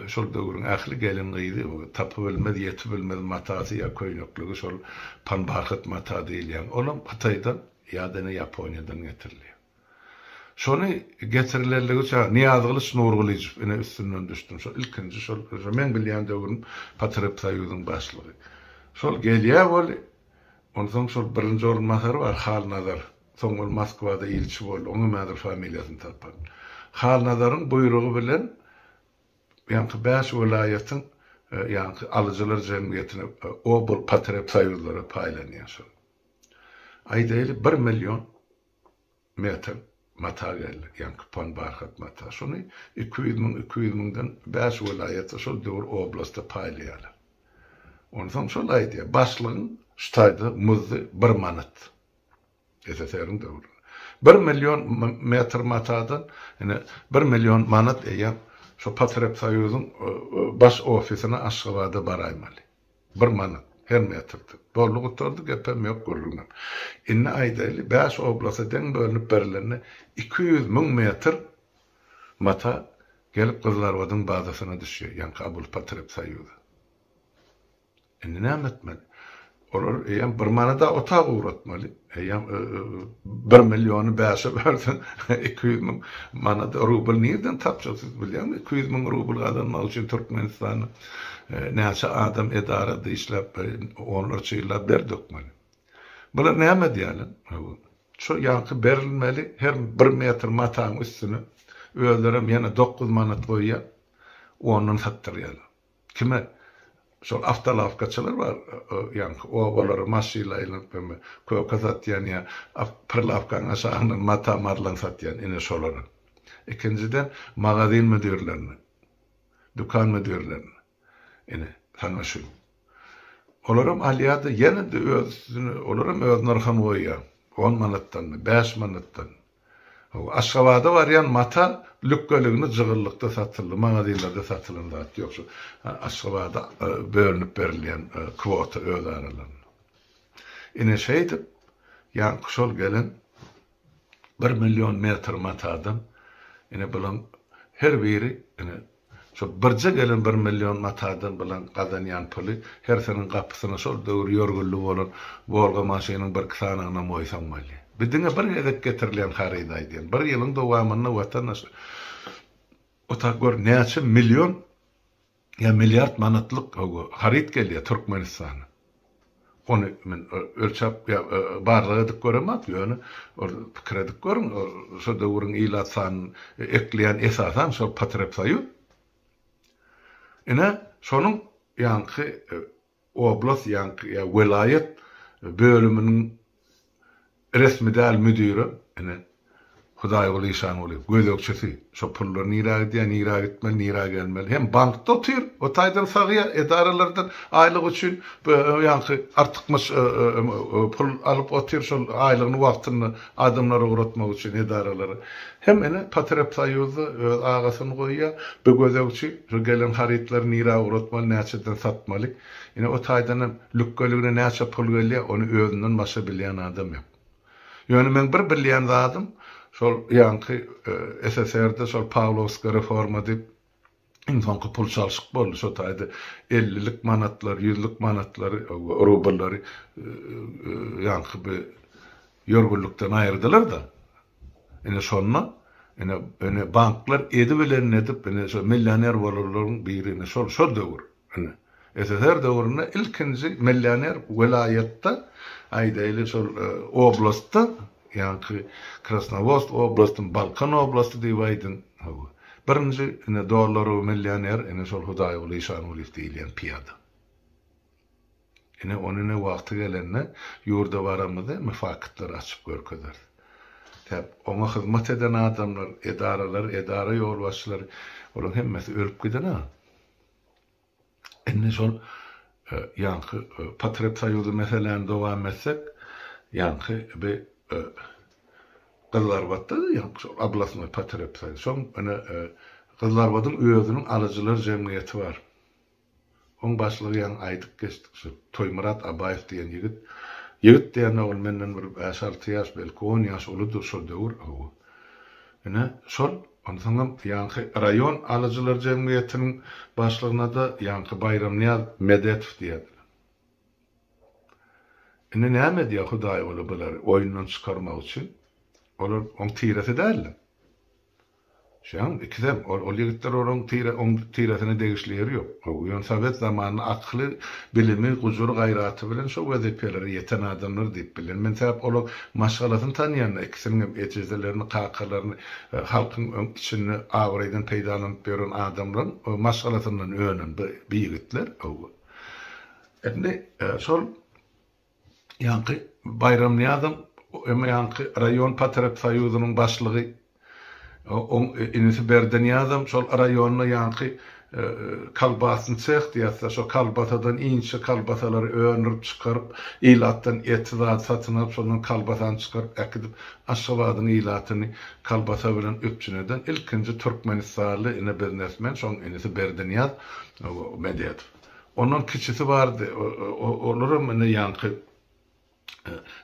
A: Şol döwrüň ähli gelin-gyzy tapybilmez, ýetibilmez matasy ýa köýnekligi şol panbarhat mata diýilýän. Olam Hytaýdan Ýa-da ine Ýaponiýadan getirilýär. Şony getirilenligi üçin Nyýazgylyç Nurgylyjow ine üstünden düşdüm. Şol ilkinji şol şo meň bilýän döwrüm Potrebsoýuzyň başlygy. Şol gelýär weli, onsoň şol birinji orunbasary bar Halnazar. Soň ol Moskwada ilçi boldy. Oňam häzir familiýasyny taparyn. Halnazaryň buýrugy bilen ýaňky bäş welaýatyň ýaňky alyjylar jemgyýetine oblpotrebsoýuzlara paýlanýar şol. Aýdaýly, bir million metr mata geldi, ýaňky panbarhat mata. Şony 200 müň, 200 müňden bäş welaýata şol döwür oblasta paýlaýarlar. Onsoň şol aýdýar, başlygyň şu taýda muzdy bir manat. SSR-iň döwründe. Bir million metr matadan ine bir million manat eýýäm şo Potrebsoýuzyň baş ofisine Aşgabada baraýmaly. Bir manat her metrde. Boldy gutardy gepem ýok gürrüňem. Indi aýdaýly bäş oblasa deň bölünip berilende 200 müň metr mata gelip Gyzylarbadyň bazasyna düşýär ýaňky Abulpotrebsoýuza. Indi näme etmeli? Olar eýýäm bir manada otag ugratmaly. Eýýäm bir milliony bäşe bölseň, 200 müň manat rubl nirden tapjak siz bilýäňmi? 200 müň rubl gazanmak üçin Türkmenistanda näçe adam edarada işläp, onlarça ýyllap der dökmeli. Bular näme edýärler? Şu ýaňky berilmeli her bir metr mataň üstüne özlerem ýene 9 manat goýýar, ondan satdyrýarlar. Kime? Şol awtolawkaçylar bar, ýaňky obalara maşynla aýlanyp hemme köke satýan ýa prilawkanyň aşagyndan mata marlan satýan ine şolara. Ikinjiden magazin müdirlerine, dükan müdirlerine. Ine, saňa şu. Olaram alýar-da ýene-de öz üstüne, olaram öz nyrhyny goýýar. On manatdanmy, bäş manatdan. Hawa, Aşgabada barýan mata lükgeligini jygyllykda satyldy, magazinlerde satylan zat ýok. Şu Aşgabada bölünip berilýän kwota öz aralarynda. Ine şeýdip, ýaňky şol gelen bir million metr matadan ine bulaň her biri ine Şo birje gelen bir million matadan bilen gazanýan puly hersiniň gapysyna şol döwür ýörgünli bolan Wolga maşynyň birki sanagynam goýsaň bolýar. Bi diňe bir gezek getirilýän harydy aýdýan. Bir ýylyň dowamynda watandaşlar otag gör näçe million ýa milliard manatlyk haryt gelýär Türkmenistana. Ony men ölçäp ýa barlag edip göremok, ýöne ol pikir edip görüň, şo döwrüň ilat sanyny ekleýän esasan şol Potrebsoýuz. Ine, şonuň ýaňky oblast ýaňky ýa welaýat bölüminiň resmi däl müdiri ine. Hudaýguly Işangulyýew, gözegçisi, şo pullar nirä gidýär, nirä gitmeli, nirä gelmeli. Hem bankda otyr, o taýdan sagýar, edaralardan aýlyk üçin ýaňky artykmaç pul alyp otyr, şol aýlygyny wagtynda adamlara ugratmak üçin edaralara. Hem ine Potrebsoýuzda öz agasyny goýýar, bu gözegçi, şo gelen harytlary nirä ugratmaly, näçeden satmaly. Ine o taýdan hem lükgeligine näçe pul gelýär, ony özünden başga bilýän adam ýok. Ýöne meň bir bilýän zadym, şol ýaňky SSR-de şol Pawlowska reforma diýip iň soňky pul çalşyk boldy, şo taýda ellilik manatlar, ýüzlük manatlary, rubllary ýaňky bir ýörgünlikden aýyrdylar-da. Ine şonda ine ine banklar edibilenini edip ine şo millioner bolanlaryň biri ine şol şol döwür. Ine, SSR döwründe ilkinji millioner welaýatda, aýdaýly şol oblastda, ýaňky Krasnowodsk oblastyny Balkan oblasty diýip aýdyň, hawa, birinji ine dollarowy millioner ine şol Hudaýguly Işangulyýew diýilýän pyýada. Ine ony ine wagty gelende ýurda baramyzda hemme faktlary açyp görkezeris. Sebäp oňa hyzmat eden adamlar, edaralar, edara ýolbaşçylary olaryň hemmesi ölüp giden-a. Indi şol ýaňky Potrebsoýuzy meseläni dowam etsek, ýaňky bi Gyzylarbatda ýaňky şol oblasnoý Potrebsoýuz. Şoň ine Gyzylarbadyň özüniň alyjylar jemgyýeti bar. Oň başlygy ýaňy aýdyp geçdik şu Toýmyrat Abaýew diýen ýigit. Ýigit diýende ol menden bir bäş-alty ýaş, belki on ýaş uludyr şol döwür, hawa. Ine, şol, onsoňam ýaňky raýon alyjylar jemgyýetiniň başlygyna-da ýaňky Baýramnyýaz Medetow diýerdiler. Indi näme edýär Hudaýguly bulary oýundan çykarmak üçin? Olar oň tiresi däldi. Şeň, ikisem, ol, ol ýigitler olaryň tire, oň tiresine degişli ýeri ýok. Hawa, ýöne sowet zamanynda akyly, bilimi, gujury-gaýraty bilen şo wezipelere ýeten adamlar diýip bilýän. Men sebäp olaň maşgalasyny tanýan-da, ikisiniňem ejezelerini, kakalaryny, halkyň öň içinde abraýdan peýdalanyp ýören adamlaryň maşgalasyndan önen bu, bu ýigitler. Hawa. Indi, şol Ýaňky Baýramnyýazyň hem ýaňky raýon potrebsoýuzynyň başlygy, oň inisi Berdinyýazam şol raýonda ýaňky kolbasny seh diýýäs-de, şo kolbasadan inçe kolbasalary öndürip çykaryp, ilatdan eti zady satyn alyp, şondan kolbasany çykaryp äkidip, Aşgabadyň ilatyny kolbasa bilen üpjün eden ilkinji türkmenistanly ine biznesmen şoň inisi Berdinyýaz Medetow. Ondan kiçisi bardy, olaram ine ýaňky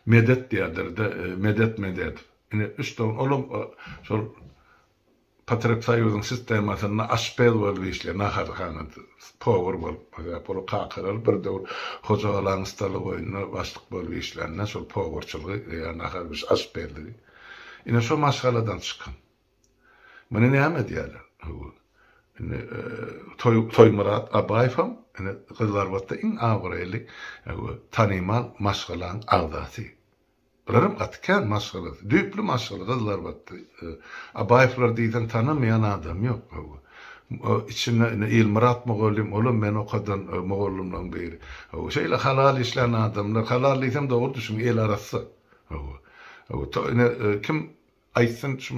A: Medet diýerler-de, Medet Mededow. Ine, üç dogan, olam şol Potrebsoýuzyň sistemasynda aşpez bolup işleýär, naharhanada powar bolup. Sebäp olar kakalary bir döwür Hojagalanyň stolowoýynda başlyk bolup işlände şol powarçylygy ýa nahar bişirip aşpezligi. Ine, şo maşgaladan çykan. Muny näme edýärler? Hawa. Indi Toý Toýmyrat Abaýewem ine Gyzylarbatda iň abraýly we tanymal maşgalaň agzasy. Bularam gaty kän maşgalasy. Düýpli maşgala Gyzylarbatda. Abaýewler diýseň tanamaýan adam ýok. Hawa. Içinde ine Ilmyrat mugallym, olam meni okadan mugallymlaryň biri. Hawa, şeýle halal işlän adamlar, halal diýsem dogry düşün, el arassa. Hawa. Hawa, ine kim Aýtsyn şu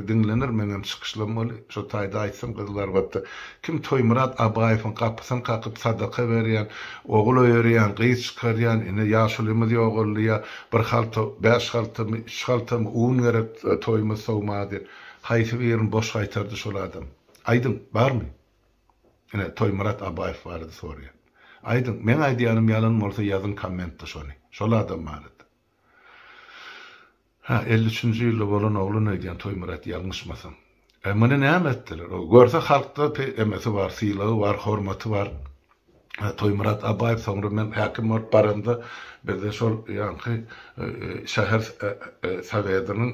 A: diňlenir meňem çykyşlam bolý şo taýda aýtsyn Gyzylarbatda kim Toýmyrat Abaýewiň gapysyny kakyp sadaka berýän ogul öýerýän gyz çykarýan ine ýaşulymyz ýogaldy ýa bir halta bäş haltamy üç haltamy un gerek toýumyz sowmaga diýen haýsy birini boş gaýtardy şol adam aýdyň barmy ine Toýmyrat Abaýew barada soraýan aýdyň meň aýdýanym ýalan bolsa ýazyň kommentde şony şol adam barada. Hä, 53-nji ýylda bolan oglan öýdýän Toýmyrat ýalňyşmasam. E, muny näme etdiler? O görse halkda emesi bar, sylagy bar, hormaty bar. Hä, Toýmyrat Abaýew soňra men häkim bolup baramda bizde şol ýaňky şäher sowetiniň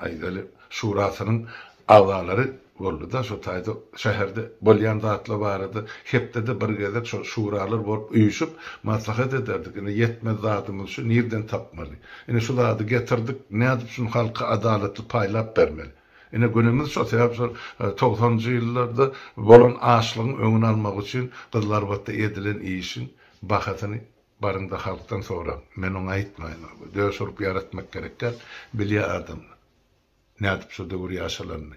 A: aýdaly şurasynyň agzalary boldy-da, şo taýda şäherde bolýan zatlar barada hepdede bir gezek şo şuralar bolup üýşüp maslahat ederdik. Ine, ýetmez zadymyz şu, nirden tapmaly? Ine, şu zady getirdik, nädip şuny halka adalatly paýlap bermeli? Ine, günümiz şo, sebäp şol togsanynjy ýyllarda bolan açlygyň öňüni almak üçin Gyzylarbatda edilen işiň bahasyny baryň-da halkdan soraň. Men oňa aýtmaýyn. Döş urup ýaratmak gerek däl, bilýär adamlar. Nädip şo döwür ýaşalanyny.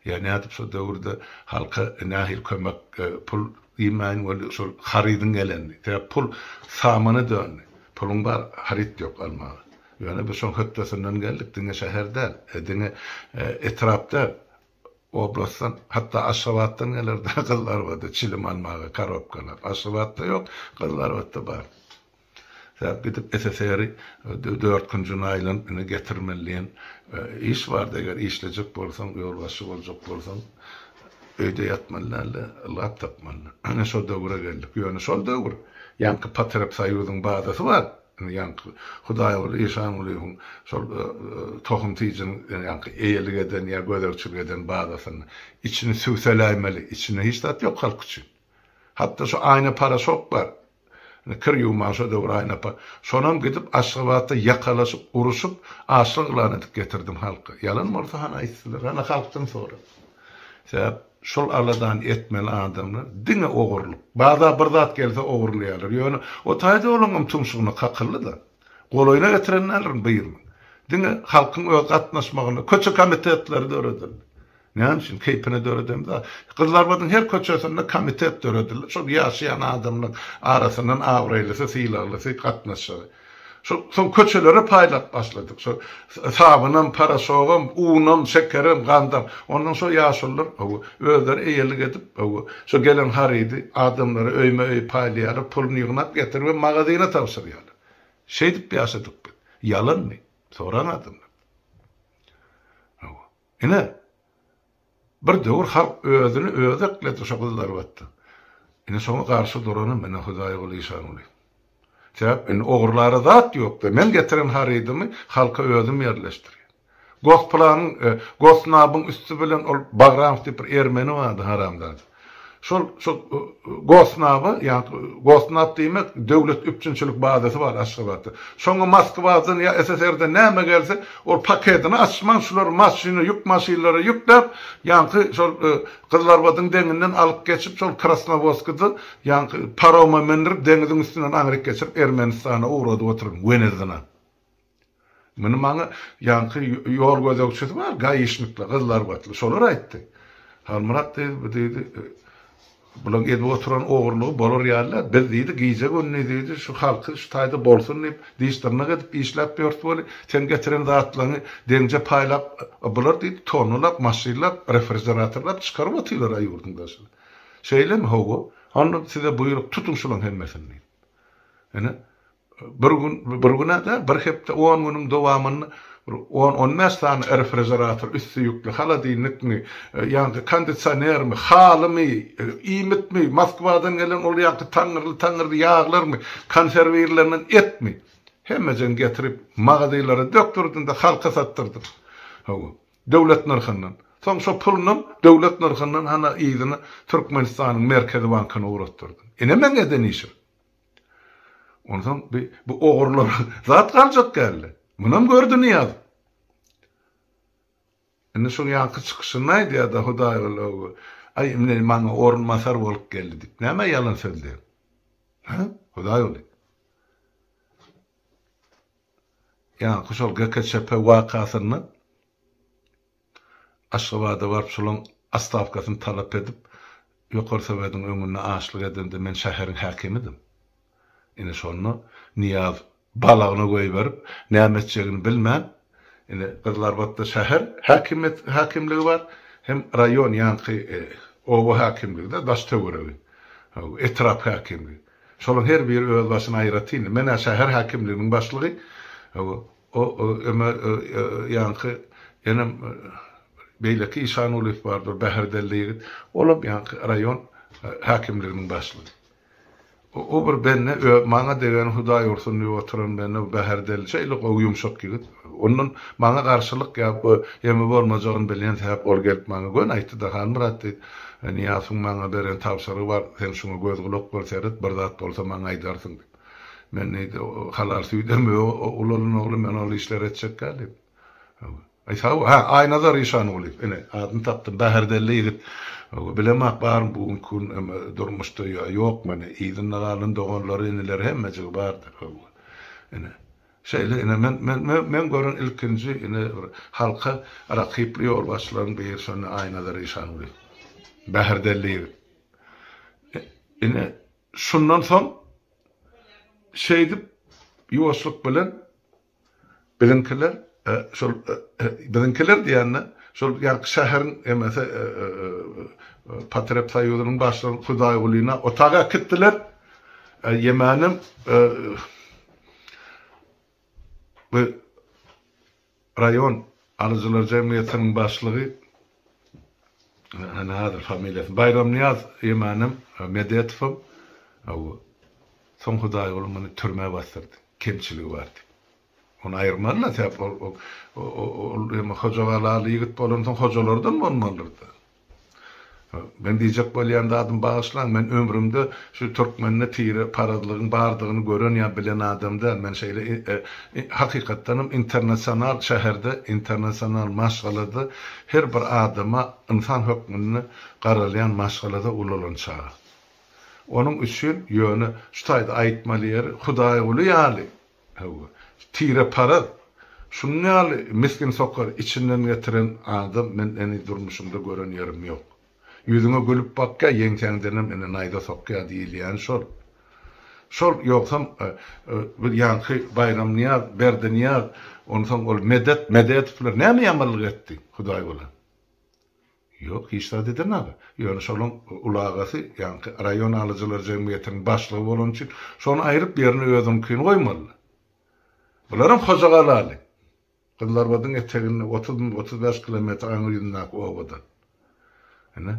A: Ýa nädip şo döwürde halka nähili kömek, pul diýmäýin weli şol harydyň gelenini. Sebäp pul samana döndi. Puluň bar, haryt ýok almaga. Ýöne biz şoň hötdesinden geldik, diňe şäher däl, diňe etrap däl, oblastdan, hatda Aşgabatdan gelerdi Gyzylarbada çilim almaga korobkalap. Aşgabatda ýok, Gyzylarbatda bar. Sebäp gidip SSR-i dört künjüne aýlanyp ine getirmeli diýen iş bardy. Eger işlejek bolsaň, ýolbaşçy boljak bolsaň, öýde ýatmaly däl-de, ylgap tapmaly. Ine şol döwre geldik. Ýöne şol döwür ýaňky Potrebsoýuzyň bazasy bar. Ine ýaňky Hudaýguly Işangulyýewiň şol tohum tijiniň ýaňky eýelik eden ýa gözegçilik eden bazasynda. Içini sübseläýmeli. Içinde hiç zat ýok halk üçin. Hatda şu aýna paraşok bar. Indi kir ýuwman şo döwür Aýnapa. Şonam gidip Aşgabatda ýakalaşyp, uruşyp, açlyk yglan edip getirdim halka. Ýalan bolsa hany aýtsylar, hany halkdan sora. Sebäp şol aladany etmeli adamlar diňe ogurlyk. Baza bir zat gelse ogurlaýarlar. Ýöne o taýda olaňam tumşugyna kakyldy-da. Golaýyna getiren däldirin biriniň. Diňe halkyň öz gatnaşmagynda köçe komitetleri döredildi. Näme üçin? Keýpine döredemzok. Gyzylarbadyň her köçesinde komitet döredildi. Şol ýaşaýan adamlaryň arasyndan abraýlysy, sylaglysy gatnaşjagy. Şol soň köçelere paýlap başladyk. Şol sabynam, paraşogam, unam, şekerem, gandam. Ondan şo ýaşulular, hawa, özleri eýelik edip, hawa, şo gelen harydy adamlara öýme-öý paýlaýarlar, puluny ýygnap getiribem magazyna tabşyrýarlar. Şeýdip ýaşadyk biz. Ýalanmy? Soraň adamlardan. Hawa. Ine, bir döwür halk özüni özi ekledi şo Gyzylarbatda. Ine şoňa garşy duranam ine Hudaýguly Işanguly. Sebäp indi ogurlara zat ýokdy. Men getiren harydymy halka özüm ýerleşdirýän. Gosplanyň, Gosnabyň üsti bilen ol Bagramow diýip bir ermeni bardy haramzada. Şol şol Gosnaba, ýagny Gosnab diýmek döwlet üpjünçilik bazasy bar Aşgabatda. Şoňa Moskwadan ýa SSR-den näme gelse, ol pakedini açman şulary maşyna, ýük maşynlara ýükläp, ýaňky şol Gyzylarbadyň deňinden alyp geçip, şol Krasnowodskida ýaňky paroma mündirip, deňiziň üstünden aňryk geçirip Ermenistana ugradyp oturan Wenezyna. Muny maňa ýaňky ýol gözegçisi bar, gaişnikler, gyzlarbatly, şolar aýtdy. Halmyrat diýdi, bu diýdi, bulaň edip oturan ogurlygy bolar ýaly däl. Biz diýdi, gije-gündiz diýdi, şu halky şu taýda bolsun diýip, diş-dyrnak edip işläp ýörüs weli, sen getiren zatlaryňy deňje paýlap, bular diýdi, tonnalap, maşynlap, refrižeratorlap çykaryp otyrlar-a ýurduň daşyna. Şeýlemi? Hawa. Onda size buýruk, tutuň şulaň hemmesini diýdi. Ine, Bir gün, bir gün-ä däl, bir hepde, on günüň dowamynda bir on, on bäş sany refrižerator üsti ýükli, holodilnikmi, ýaňky kondisionermi, halymy, iýmitmi, Moskwadan gelen ol ýaňky taňňyrly-taňňyrly ýaglarmy, konserwirlenen etmi, hemmejigini getirip, magazylara dökdürdim-de, halka satdyrdym. Hawa, döwlet nyrhyndan. Soň şo pulunam döwlet nyrhyndan hana yzyna Türkmenistanyň Merkezi bankyna ugratdyrdym. Ine meň eden işim. Onsoň bi bu ogurlar zat galjak geldi. Munam gördi Nyýaz. Indi şuň ýaňky çykyşynda aýdýar-da Hudaýguly ogu, Aý, indi maňa orunbasar bolup geldi diýip. Nämä ýalan sözleýäň? Hä, Hudaýguly? Ýaňky şol GKÇP wakasynda Aşgabada baryp şolaň ostawkasyny talap edip Ýokary Sowediň öňünde açlyk edende men şäheriň häkimidim. Ine şonda Nyýaz balagyna goýberip näme etjegini bilmän ine Gyzylarbatda şäher häkimiýet häkimligi bar hem raýon ýaňky oba häkimligi-de daş töweregi etrap häkimligi. Şolaň her biri öz başyna aýratyn. Men-ä şäher häkimliginiň başlygy. O öme ýaňky enem beýleki Işangulyýew bardyr, Bäherdelli ýigit. Olam ýaňky raýon häkimliginiň başlygy. O bir bende maňa degeni Hudaý ursun diýip oturan bende Bäherdelli şeýle gowy ýumşak ýigit. Ondan maňa garşylyk ýa emi bolmajagyny bilýän sebäp ol gelip maňa göni aýtdy-da, Halmyrat diýdi, Nyýazowyň maňa beren tabşyrygy bar, sen şuňa göz-gulak bol, seret, bir zat bolsa maňa aýdarsyň diýip. Men diýdi, halal süýt emip ulalan ogly, men ol işleri etjek däl diýip. Aý sag bol. Hä, Aýnazar Işangulyýew, ine, adyny tapdym, Bäherdelli ýigit. Bilemok barmy bu günki gün durmuşda ýa ýokmy, ine, yzynda galan doganlary, inileri hemmejigi bardyr. Ine. Şeýle ine men men men gören ilkinji ine bir halka rakyply ýolbaşçylaryň biri şonda Aýnazar Işanguly. Bäherdenli ýigit. Ine şundan soň şeýdip ýuwaşlyk bilen Biziňkiler şol biziňkiler diýende şol ýaňky şäheriň emesi Potreb soýuzynyň başlygy Hudaýgulyny otaga äkitdiler. Ýemänem bu raýon alyjylar jemgyýetiniň başlygy hany häzir familiýasy Baýramnyýaz Ýemänem Medetowam soň Hudaýguly muny türmä basdyrdy. Kemçiligi bar diýip. Ony aýyrmaly-da, sebäp ol ol eme Hojagalaly ýigit bolansoň hojalardan bolmalydyr-da. Men diýjek bolýan zadym bagyşlaň, men ömrümde şu türkmende tire parazlygyň bardygyny gören ýa bilen adam däl. Men şeýle hakykatdanam internasional şäherde, internasional maşgalada her bir adama ynsan hökmünde garalýan maşgalada ulalan çaga. Onuň üçin ýöne şu taýda aýtmaly ýeri Hudaýguly ýaly, hawa, tireparaz, şunuň ýaly misgin sokar içinden getiren adam men heniz durmuşymda gören ýerim ýok. Ýüzüňe gülüp bakýa, ýeňsäňdenem ine naýza sokýa diýilýäni şol. Şol ýogsam bir ýaňky Baýramnyýaz, Berdinyýaz, onsoň ol Medet, Medetowlar näme ýamanlyk etdi Hudaýgula? Ýok, hiç zat edenok. Ýöne şolaň uly agasy, ýaňky raýon alyjylar jemgyýetiniň başlygy bolany üçin, şony aýryp, ýerine özüniňkini goýmaly. Bularam Hojagalaly. Gyzylarbadyň eteginde 30, 35 kilometr aňry ýüzündäki obadan. Ine.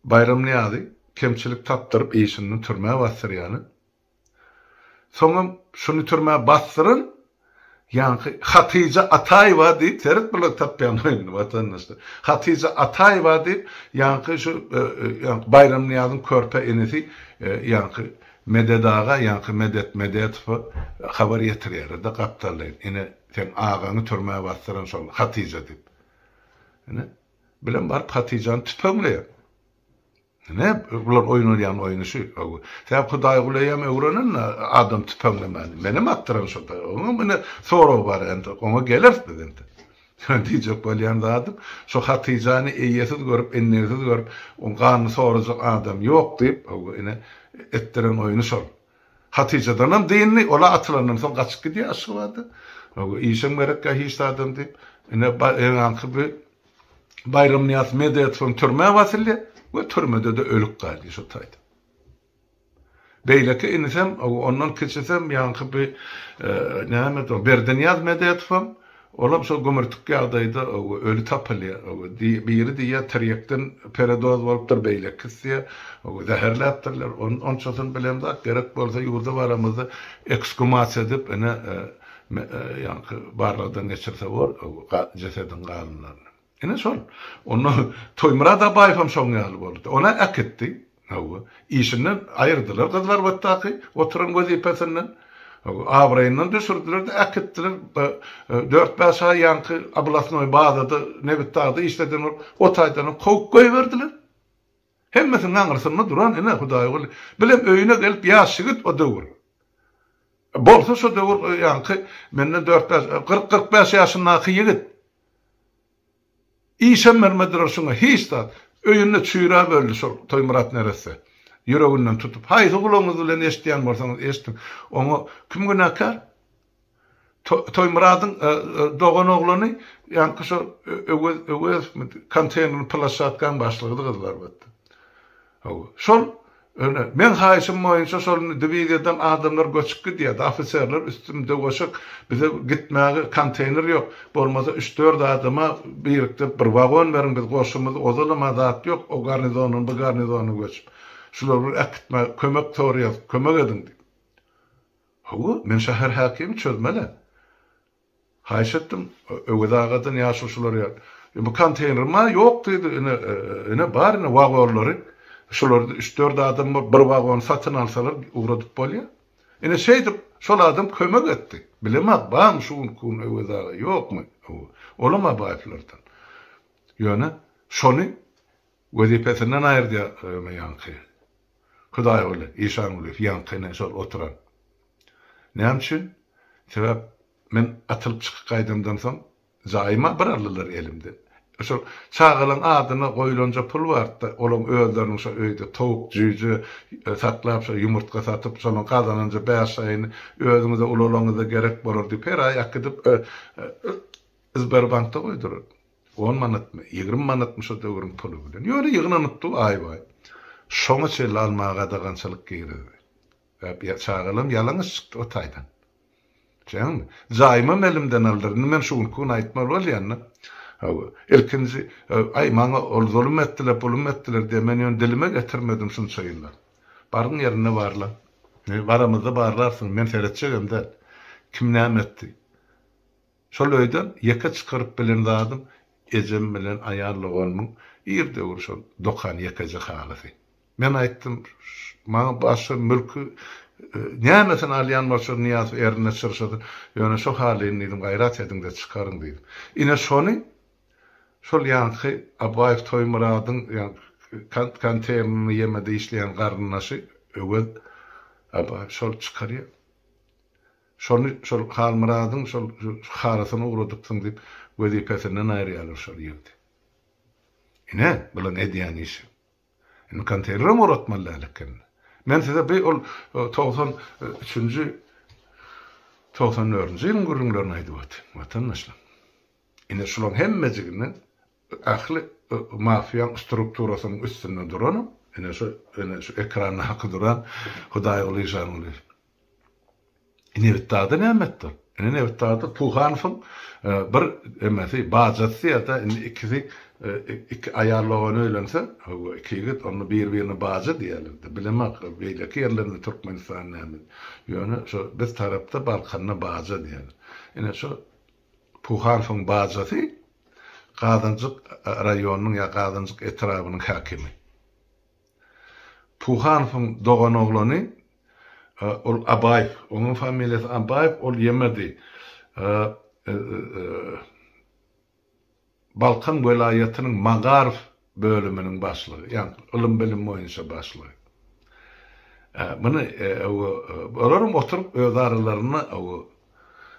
A: Baýram Nyýazy kemçilik tapdyryp, işinden türmä basdyrýany. Soňam şuny türmä basdyran ýaňky Hatyja Ataýewa diýip, seret bular tapýan indi watandaşlar. Hatyja Ataýewa diýip, ýaňky şu ýaňky Baýram Nyýazyň körpe inisi ýaňky Medet aga, ýaňky Medet Medetowa habar ýetirýärler-de gapdallaýyn. Ine, seň agaňy türmä basdyran şol Hatyja diýip. Ine, bilen baryp Hatyjany tüpeňleýär. Ine, bular oýnalýan oýny şu. Sebäp Hudaýguly eýýäm öwrenen adam tüpeňlemäni. Menem atdyran şo-da. Onuň ine soragy bar entek. Oňa geleris biz entek. Diýjek bolýan zadym, şo Hatyjany eýesiz görüp, ennegsiz görüp, oň ganyny sorajak adam ýok diýip, ine, etdiren oýny şol. Hatyjadanam dyndy, ol-a atylandan soň gaçyp gidýär Aşgabada. Işem gerekkä hiç zadam diýip, ine, ýaňky bi Baýramnyýaz Medetowam türmä basylýar we türmede-de ölüp galýar şo taýda. Beýleki inisem, ondan kiçisem ýaňky bi nämedi o, Berdinyýaz Medetowam, olam şo gümürtik ýagdaýda öli tapylýar. Biri diýýär tirýekden peredoz bolupdyr, beýlekisi diýýär zäherläpdirler. Onçasyny bilemzok, gerek bolsa ýurda baramyzda eksgumasiýa edip, ine, Ýaňky barlagdan geçirse bor, jesediň galynlaryny. Ine şol. Onda Toýmyrat Abaýewem şoň ýaly boldy. Ony äkitdi. Hawa. Işinden aýyrdylar Gyzylarbatdaky oturan wezipesinden. Hawa. Abraýyndan düşürdiler-de äkitdiler. Dört-bäş aý ýaňky oblasnoý bazada, Nebitdagda işleden bolup, o taýdanam kowup goýberdiler. Hemmesiniň aňyrsynda duran ine Hudaýguly. Bilem öýüne gelip ýaş ýigit o döwür. Bolsa şo döwür ýaňky menden dört-bäş, 40-45 ýaşyndaky ýigit. Işem bermediler şuňa hiç zat. Öýünde çüýräp öldi şol Toýmyrat neresse. Ýüreginden tutup. Haýsy gulagyňyz bilen eşidýän bolsaňyz eşidiň. Oňa kim günäkär? Toýmyradyň dogan oglany ýaňky şo Öwez Öwezowmy konteýnerli ploşadkaň başlygydy Gyzylarbatda. Hawa. Şol ine meň haýyşym boýunça şol indi diwiziýadan adamlar göçüp gidýärdi. Ofiserler üstüm döwüşik bize gitmäge konteýner ýok. Bolmasa üç-dört adama birikdirip bir wagon beriň biz goşumyz ozalam-a zat ýok o garnizondan bu garnizona göçüp. Şulary bir äkitmäge kömek soraýas kömek ediň diýip. Hawa, men şäher häkimi çözmeli. Haýyş etdim, Öwez agadan ýaşul şular ýaly. E, bu konteýner ma ýok diýdi, ine, ine bar ine wagonlary. Şularda üç-dört adam bolup bir wagony satyn alsalar ugradyp bolýar. Ine şeýdip şol adam kömek etdi. Bilemok, barmy şu günki gün Öwez aga, ýokmy? Hawa, olam Abaýewlerden. Ýöne şony wezipesinden aýyrdy ýaňky. Hudaýguly Işangulyýew ýaňky ine şol oturan. Näme üçin? Sebäp men atylyp çykyp gaýdamdan soň jaýyma bir aldylar elimden. Şol çagalaň adyna goýulanja pul bardy-da, olaň özleriniň şo öýde towuk, jüýje saklap, şo ýumurtga satyp, şolaň gazananja bäş aýyny özüňize ulalaňyzda gerek bolar diýip, her aý äkidip Sberbankda goýdurar. On manatmy, 20 manatmy şo döwrüň puly bilen. Ýöne ýygnanypdy aý-baý. Şoňa çenli almaga gadagançylyk girizdi. Çagalarym ýalaňaç çykdy o taýdan. Düşýäňmi? Jaýymam elimden aldylar. Indi men şu günki gün aýtmaly bolýan-da. Hawa, ilkinji, aý, maňa ol zulum etdiler, pulum etdiler diýen, men ýöne dilime getirmedim şunça ýyllar. Baryň ýerinde barlaň. Baramyzda barlarsyň, men seretjegem däl. Kim näme etdi? Şol öýden ýeke çykaryp bilen zadym ejem bilen aýal doganymyň ir döwür şol dokan ýekeje halysy. Men aýtdym, maňa başga mülki nämesini alýan bolsa Nyýazow erine çyrşasyn, ýöne şo halyny diýdim gaýrat ediň-de çykaryň diýdim. Ine şony şol ýaňky Abaýew Toýmyradyň konteýnerinde ýemede işleýän garyndaşy Öwez Abaýew şol çykarýar. Şony şol Halmyradyň şol halysyny ugradypsyň diýip wezipesinden aýyrýarlar şol ýigidi. Ine, bulaň edýän işi. Indi konteýnerem ugratmaly däl eken. Men size bi ol 93-nji 94-nji ýylyň gürrüňlerini aýdyp otyryn, watandaşlar. Ine şulaň hemmejigini ähli mafiýaň strukturasynyň üstünde duranam, ine şu ine şu ekrandaky duran Hudaýguly Işangulyýew. Nebitdagda näme etdi ol? Ine Nebitdagda Puhanowyň bir emesi, bajasy ýa-da indi ikisi iki aýal dogan öýlense, hawa, iki ýigit, onda bir-birine baja diýerler-de. Bilemok, beýleki ýerlerinde Türkmenistan näme. Ýöne şo biz tarapda Balkanda baja diýerler. Ine şo Puhanowyň bajasy Gazanjyk raýonynyň ýa Gazanjyk etrabynyň häkimi. Puhanowyň doganoglany ol Abaýew, onuň familiýasy Abaýew, ol ýemedi. Balkan welaýatynyň Magaryf bölüminiň başlygy, ýagny ylym-bilim boýunça başlygy. Muny olaram oturyp öz aralarynda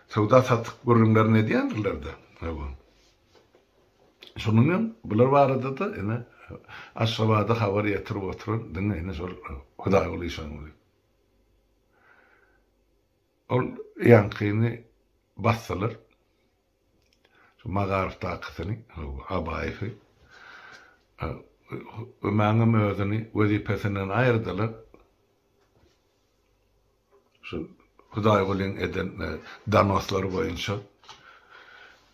A: söwda-satyk gürrüňlerini edýändirler-de. Şonuň hem bular barada-da ine Aşgabada habar ýetirip oturan diňe ine şol Hudaýguly Işanguly. Ol ýaňkyny basdylar. Şu Magaryfdakysyny, Abaýewi. Ömäňem özüni wezipesinden aýyrdylar. Şu Hudaýgulyň eden donoslary boýunça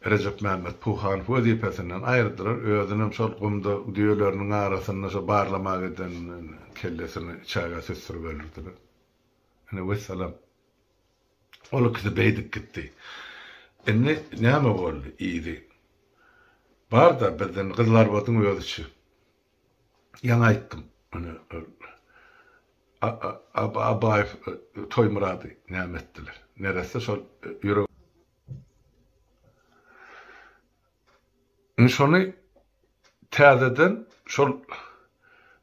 A: Rejepmämmet Puhanow wezipesinden aýyrdylar. Özünem şol gumda düýeleriniň arasynda şo barlamaga giden kellesini çägä süsdürip öldürdiler. Ine, wessalam. Ol ikisi beýdip gitdi. Indi näme boldy yzy? Bar-da bizden Gyzylarbadyň özüçe. Ýaňy aýtdym. Ine, Abaýew Toýmyrady näme etdiler? Neresse şol ýürek. Indi şony täzeden şol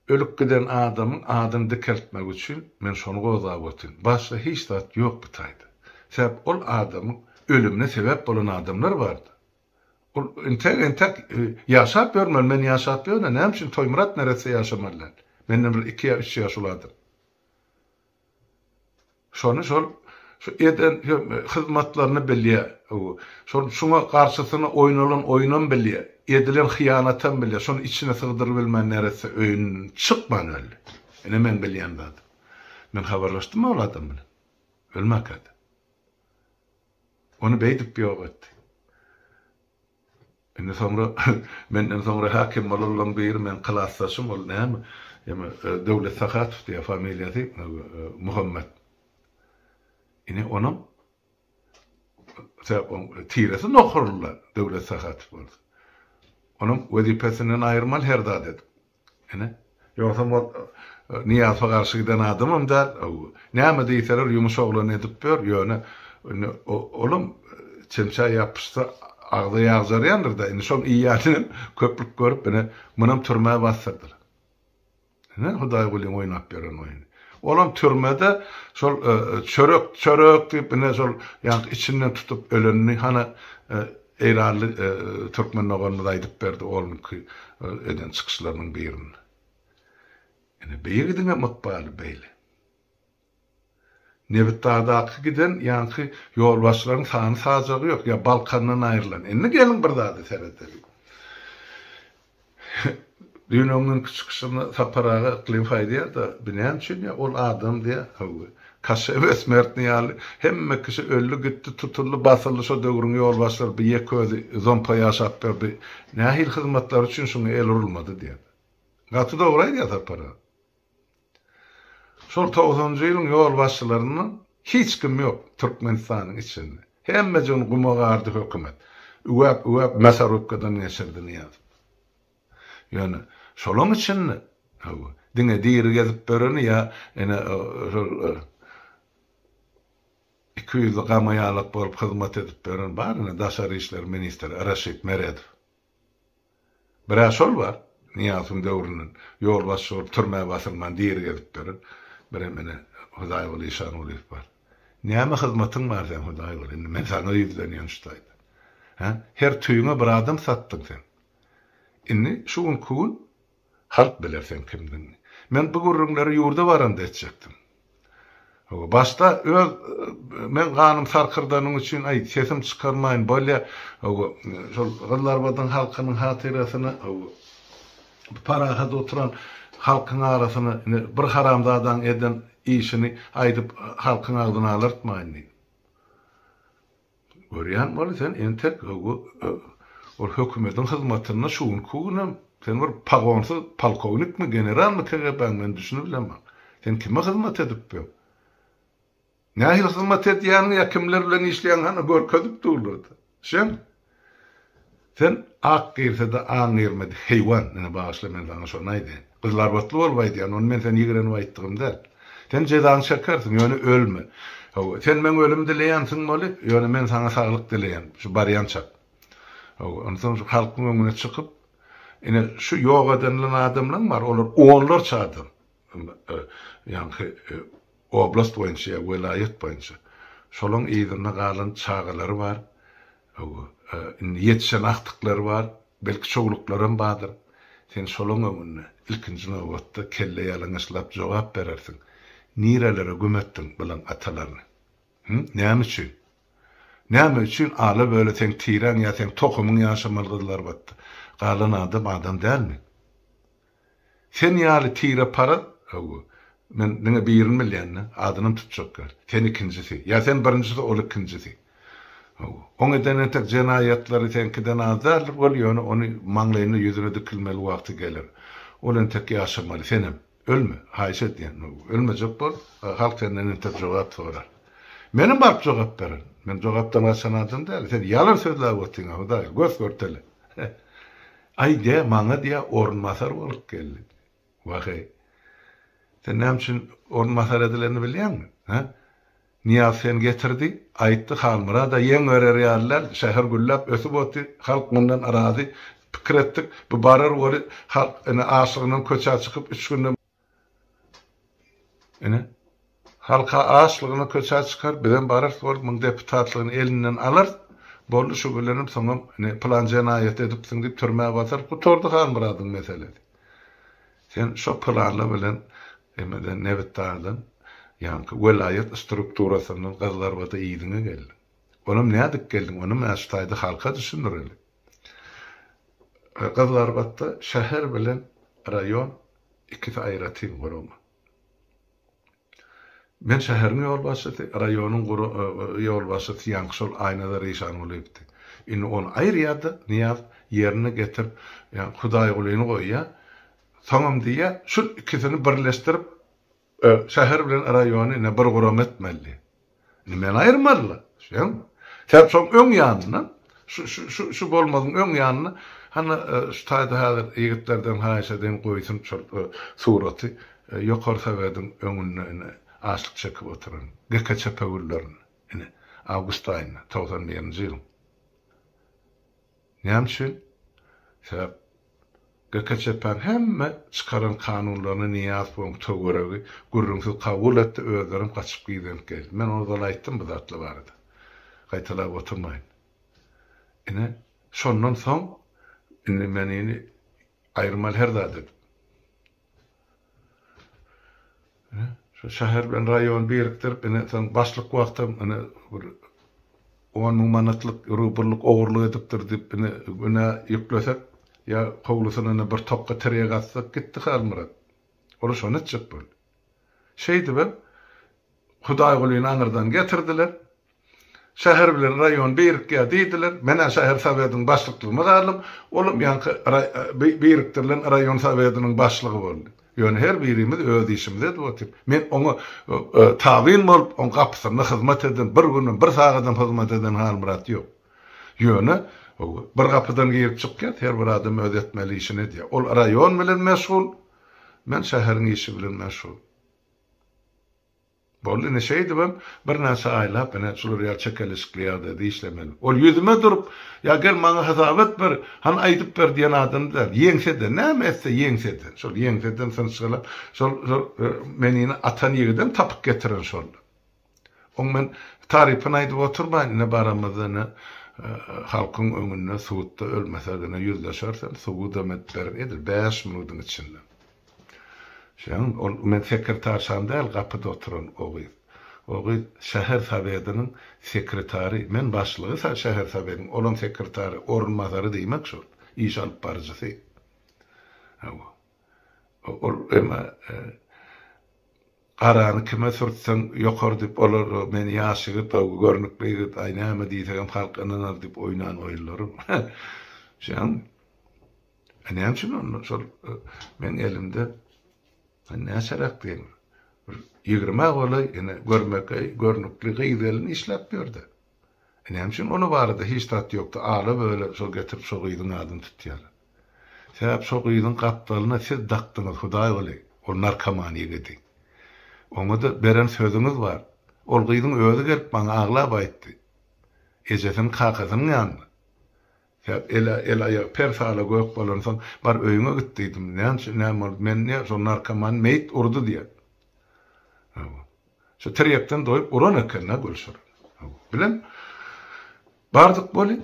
A: ölüp giden adamyň adyny dikeltmek üçin men şony gozgap otyryn. Başga hiç zat ýok bu taýda. Sebäp ol adamyň ölümine sebäp bolan adamlar bardy. Ol entek-entek ýaşap ýörmeli, men ýaşap ýörün, näme üçin Toýmyrat neresse ýaşamaly däl? Menden bir iki ýa üç ýaş uly adam. Şony şol şu eden hyzmatlaryny bilýär. Şol şuňa garşysyna oýnalan oýnam bilýär. Edilen hyýanatam bilýär. Şony içine sygdyrybilmän neresse öýünden çykman öldi. Ine meň bilýän zadym. Men habarlaşdym ol adam bilen. Ölmäkä-de. Ony beýdip ýok etdi. Indi soňra menden soňra häkim bolanlaryň biri meň klasdaşym ol näme eme Döwlet Sahatow diýýär familiýasy Muhammet. Ine onuň sebäp tiresi nohurlylar Döwlet Sahatow bolsa. Onuň wezipesinden aýyrmaly her zat edip. Ine, ýogsam ol Nyýazowa garşy giden adamam däl. Näme diýseler ýumuş oglan edip ýör, ýöne indi olam çemçä ýapyşsa agza ýag jarýandyr-da, indi şoň iýýäninem köplük görüp, ine, munam türmä basdyrdylar. Ine, Hudaýgulyň oýnap ýören oýny. Olam türmede şol çörek, çörek diýip ine şol ýaňky içinden tutup ölenini hany eýranly türkmen doganymyz aýdyp berdi onuňky eden çykyşlarynyň birinde. Ine bu ýigidiňem ykbaly beýle. Nebitdagdaky giden ýaňky ýolbaşçylaryň sany sajagy ýok, ýa Balkandan aýrylan. Indi geliň bir zada seredeliň. Düýn öňňünki çykyşynda Sapar aga Yklymow aýdýar-da, bi näme üçin ýa ol adam diýýär, hawa, Kaşşeý Besmertnyý ýaly hemme kişi öldi gitdi, tutuldy, basyldy şo döwrüň ýolbaşçylary bi ýeke özi zompa ýaşap ýör, bi nähili hyzmatlary üçin şuňa el urulmady diýýär. Gaty dogry aýdýar Sapar aga. Şol togsanjy ýylyň ýolbaşçylaryndan hiç kim ýok Türkmenistanyň içinde. Hemmejigini guma gardy hökümet. Üwäp-üwäp mäsarubkadan geçirdi Nyýazow. Ýöne şolaň içinde hawa, diňe diri gezip ýöreni ýa ene şol ikiýüzli gama ýalak bolup hyzmat edip ýören bar ine daşary işler ministri Raşid Meredow. Bir-ä şol bar, Nyýazowyň döwründen ýolbaşçy bolup türmä basylman diri gezip ýören, birem ine Hudaýguly Işangulyýew bar. Näme hyzmatyň bar seň Hudaýguly, indi men saňa ýüzlenýän şu taýda. Hä? Her tüýüňe bir adam satdyň sen. Indi şu günki gün Halk biler seň kimdigiňi. Men bu gürrüňleri ýurda baramda etjekdim. Hawa, başda öz meň ganym sarkyrdanyň üçin, aý, sesim çykarmaýyn, bolýa, hawa, şol Gyzylarbadyň halkynyň hatyrasyna, hawa, parahat oturan halkyň arasyna ine bir haramzadaň eden işini aýdyp halkyň agzyny alartmaýyn diýdim. Görýän bol sen entek ol hökümediň hyzmatynda şu günki günem sen bir pagonsyz polkownikmi generalmy KGB-niň men düşünibilemok. Sen kime hyzmat edip ýör? Nähili hyzmat edýäniňi ýa kimler bilen işleýäňi hany görkezip durlar-da. Şem. Sen ak girse-de aň girmedi heýwan, ine bagyşla men saňa şony aýdaýyn. Gyzylarbatly bolup aýdýan, ony men seni ýigrenip aýtdygym däl. Sen jezaňy çekersiň, ýöne ölme. Hawa, sen meň ölüm dileýänsiň weli, ýöne men saňa saglyk dileýän, şu barýançak. Hawa, onsoň şu halkyň öňüne çykyp, ine şu ýok edenilen adamlaň bar, olar onlarça adam. Ýaňky oblast boýunça ýa welaýat boýunça. Şolaň yzynda galan çagalary bar. Hawa, indi ýetişen agtyklary bar, belki çowluklaram bardyr. Sen şolaň öňünde, ilkinji nobatda, kelle ýalaňaçlap jogap berersiň. Nirelere güm etdiň bulaň atalaryny? Hü? Näme üçin? Näme üçin ala-böle seň tiräň ýa seň tohumyň ýaşamaly Gyzylarbatda? Galan adam adam dälmi? Sen ýaly tireparaz, hawa, men diňe birini bilýän-de, adynam tutjak däl. Sen ikinjisi. Ýa sen birinjisi, ol ikinjisi. Hawa. Oň eden entek jenaýatlary seňkiden az däldir, ol ýöne ony maňlaýyna ýüzüne dikilmeli wagty geler. Ol entek ýaşamaly, senem. Ölme, haýyş edýän, hawa, ölmejek bol, halk senden entek jogap sorar. Menem baryp jogap bererin. Men jogapdan gaçan adam däl. Sen ýalan sözläp otyň-a, Hudaý, gös-görtele. Aý diýä, maňa diýä orunbasar bolup geldi. Wah-eý. Sen näme üçin orunbasar edilenini bilýäňmi? Hä? Nyýaz seni getirdi, aýtdy, Halmyrad-a ýeň berer ýaly däl, şäher gülläp ösüp otyr, halk mundan razy, pikir etdik, bu barar weli, halk ine açlygyndan köçä çykyp üç günde Ine, halka açlygyna köçä çykar, bizem bararys bolup muň deputatlygyny elinden alarys, boldy şu bilenem soňam ine pylan jenaýat edipsiň diýip türmä basarys, gutardy Halmyradyň meselesi. Sen şo pylanlar bilen emeden Nebitdagdan ýaňky welaýat strukturasyndan Gyzylarbada yzyňa geldiň. Onam nädip geldiň, onam ä şu taýda halka düşündireli. Gyzylarbatda şäher bilen raýon ikisi aýratyn gurama. Men şäheriň ýolbaşçysy, raýonyň ýolbaşçysy ýaňky şol Aýnazar Işangulyýewdi. Indi ony aýyrýar-da, Nyýaz ýerine getirip, ýaňky Hudaýgulyny goýýar. Soňam diýýär, şul ikisini birleşdirip, Şäher bilen raýony ine bir gurama etmeli. Indi meni aýyrmalylar. Düşýäňmi? Sebäp şoň öň ýanynda şu şu şu şu bolmazyň öň ýanynda hany şu taýda häzir ýigitlerden haýyş edeýin goýsun şol suraty Ýokary Sowediň öňünde ine açlyk çekip oturan GKÇP günlerinde ine awgust aýynda 91-nji ýylyň. Näme üçin? Sebäp. GKÇP-niň hemme çykaran kanunlaryny Nyýazowyň töweregi gürrüňsiz kabul etdi, özlerem gaçyp gizlenip geldi. Men ozal aýtdym bu zatlar barada. Gaýtalap oturmaýyn. Ine, şondan soň indi men indi aýyrmaly her zat edip. Ine, şu şäher bilen raýony birikdirip, ine, soň başlyk wagtam, ine, bir on müň manatlyk, rubllyk ogurlyk edipdir diýip, ine, günä ýüklesek, ýa howlusyna, ine, bir tokga tirýek atsak, gitdi Halmyrat. Olar şony etjek boldy. Şeýdibem, Hudaýgulyny aňyrdan getirdiler. Şäher bilen raýon birikýär diýdiler. Men-ä şäher sowetiniň başlyklygyna galdym. Olam ýaňky birikdirilen raýon sowetiniň başlygy boldy. Ýöne her birimiz öz işimizi edip otyr. Men oňa tabyn bolup, oň gapysynda hyzmat eden, bir günem, bir sagadam hyzmat eden Halmyrat ýok. Ýöne bir gapydan girip çykýas, her bir adam öz etmeli işini edýär. Ol raýon bilen meşgul, men şäheriň işi bilen meşgul. Boldy ine şeýdibem birnäçe aýlap ine şular ýaly çekeleşikli ýagdaýda işlemeli. Ol ýüzüme durup, ýa gel maňa hasabat ber, hany aýdyp ber diýen adam däl. Ýeňseden, näme etse ýeňseden. Şol ýeňseden synçgylap, şol şol menini atan ýigidem tapyp getiren şoldy. Oň men tarypyny aýdyp oturmaýyn, ine baramyzda ine halkyň öňünde sudda ölmesek ine ýüzleşeris hem subudam edip berer edil bäş minudyň içinde. Şeň, ol men sekretarşam däl, gapyda oturan o gyz. O gyz şäher sowetiniň sekretary, men başlygy şäher sowetiniň, olam sekretary, orunbasary diýmek şol, iş alyp baryjysy. Hawa. Ol emma garany kime sürtseň ýokar diýip, olar men ýaş ýigit, görnükli ýigit, aý näme diýsegem halk ynanar diýip oýnan oýunlary. Şeň. E näme üçin onda şol meň elimde näçeräk diýiň bir ýigrimä golaý ine görmekeý görnükli gyz gelin işläp ýördi. E näme üçin ony barada hiç zat ýokdy ala-böle şol getirip şo gyzyň adyny tutýarlar. Sebäp şo gyzyň gapdalyna siz dakdyňyz Hudaýguly ol narkoman ýigidi. Oňa-da beren sözüňiz bar. Ol gyzyň özi gelip maňa aglap aýtdy. Ejesiniň kakasynyň ýanynda. Sebäp el-aýagy per-sala gök bolansoň, bar öýüňe git diýdim. Näme üçin, näme boldy? Meni diýýär, şol narkoman meýit urdy diýýär. Hawa. Şo tirýekden doýup uran eken-dä Gülşirin. Hawa. Bilen bardyk weli,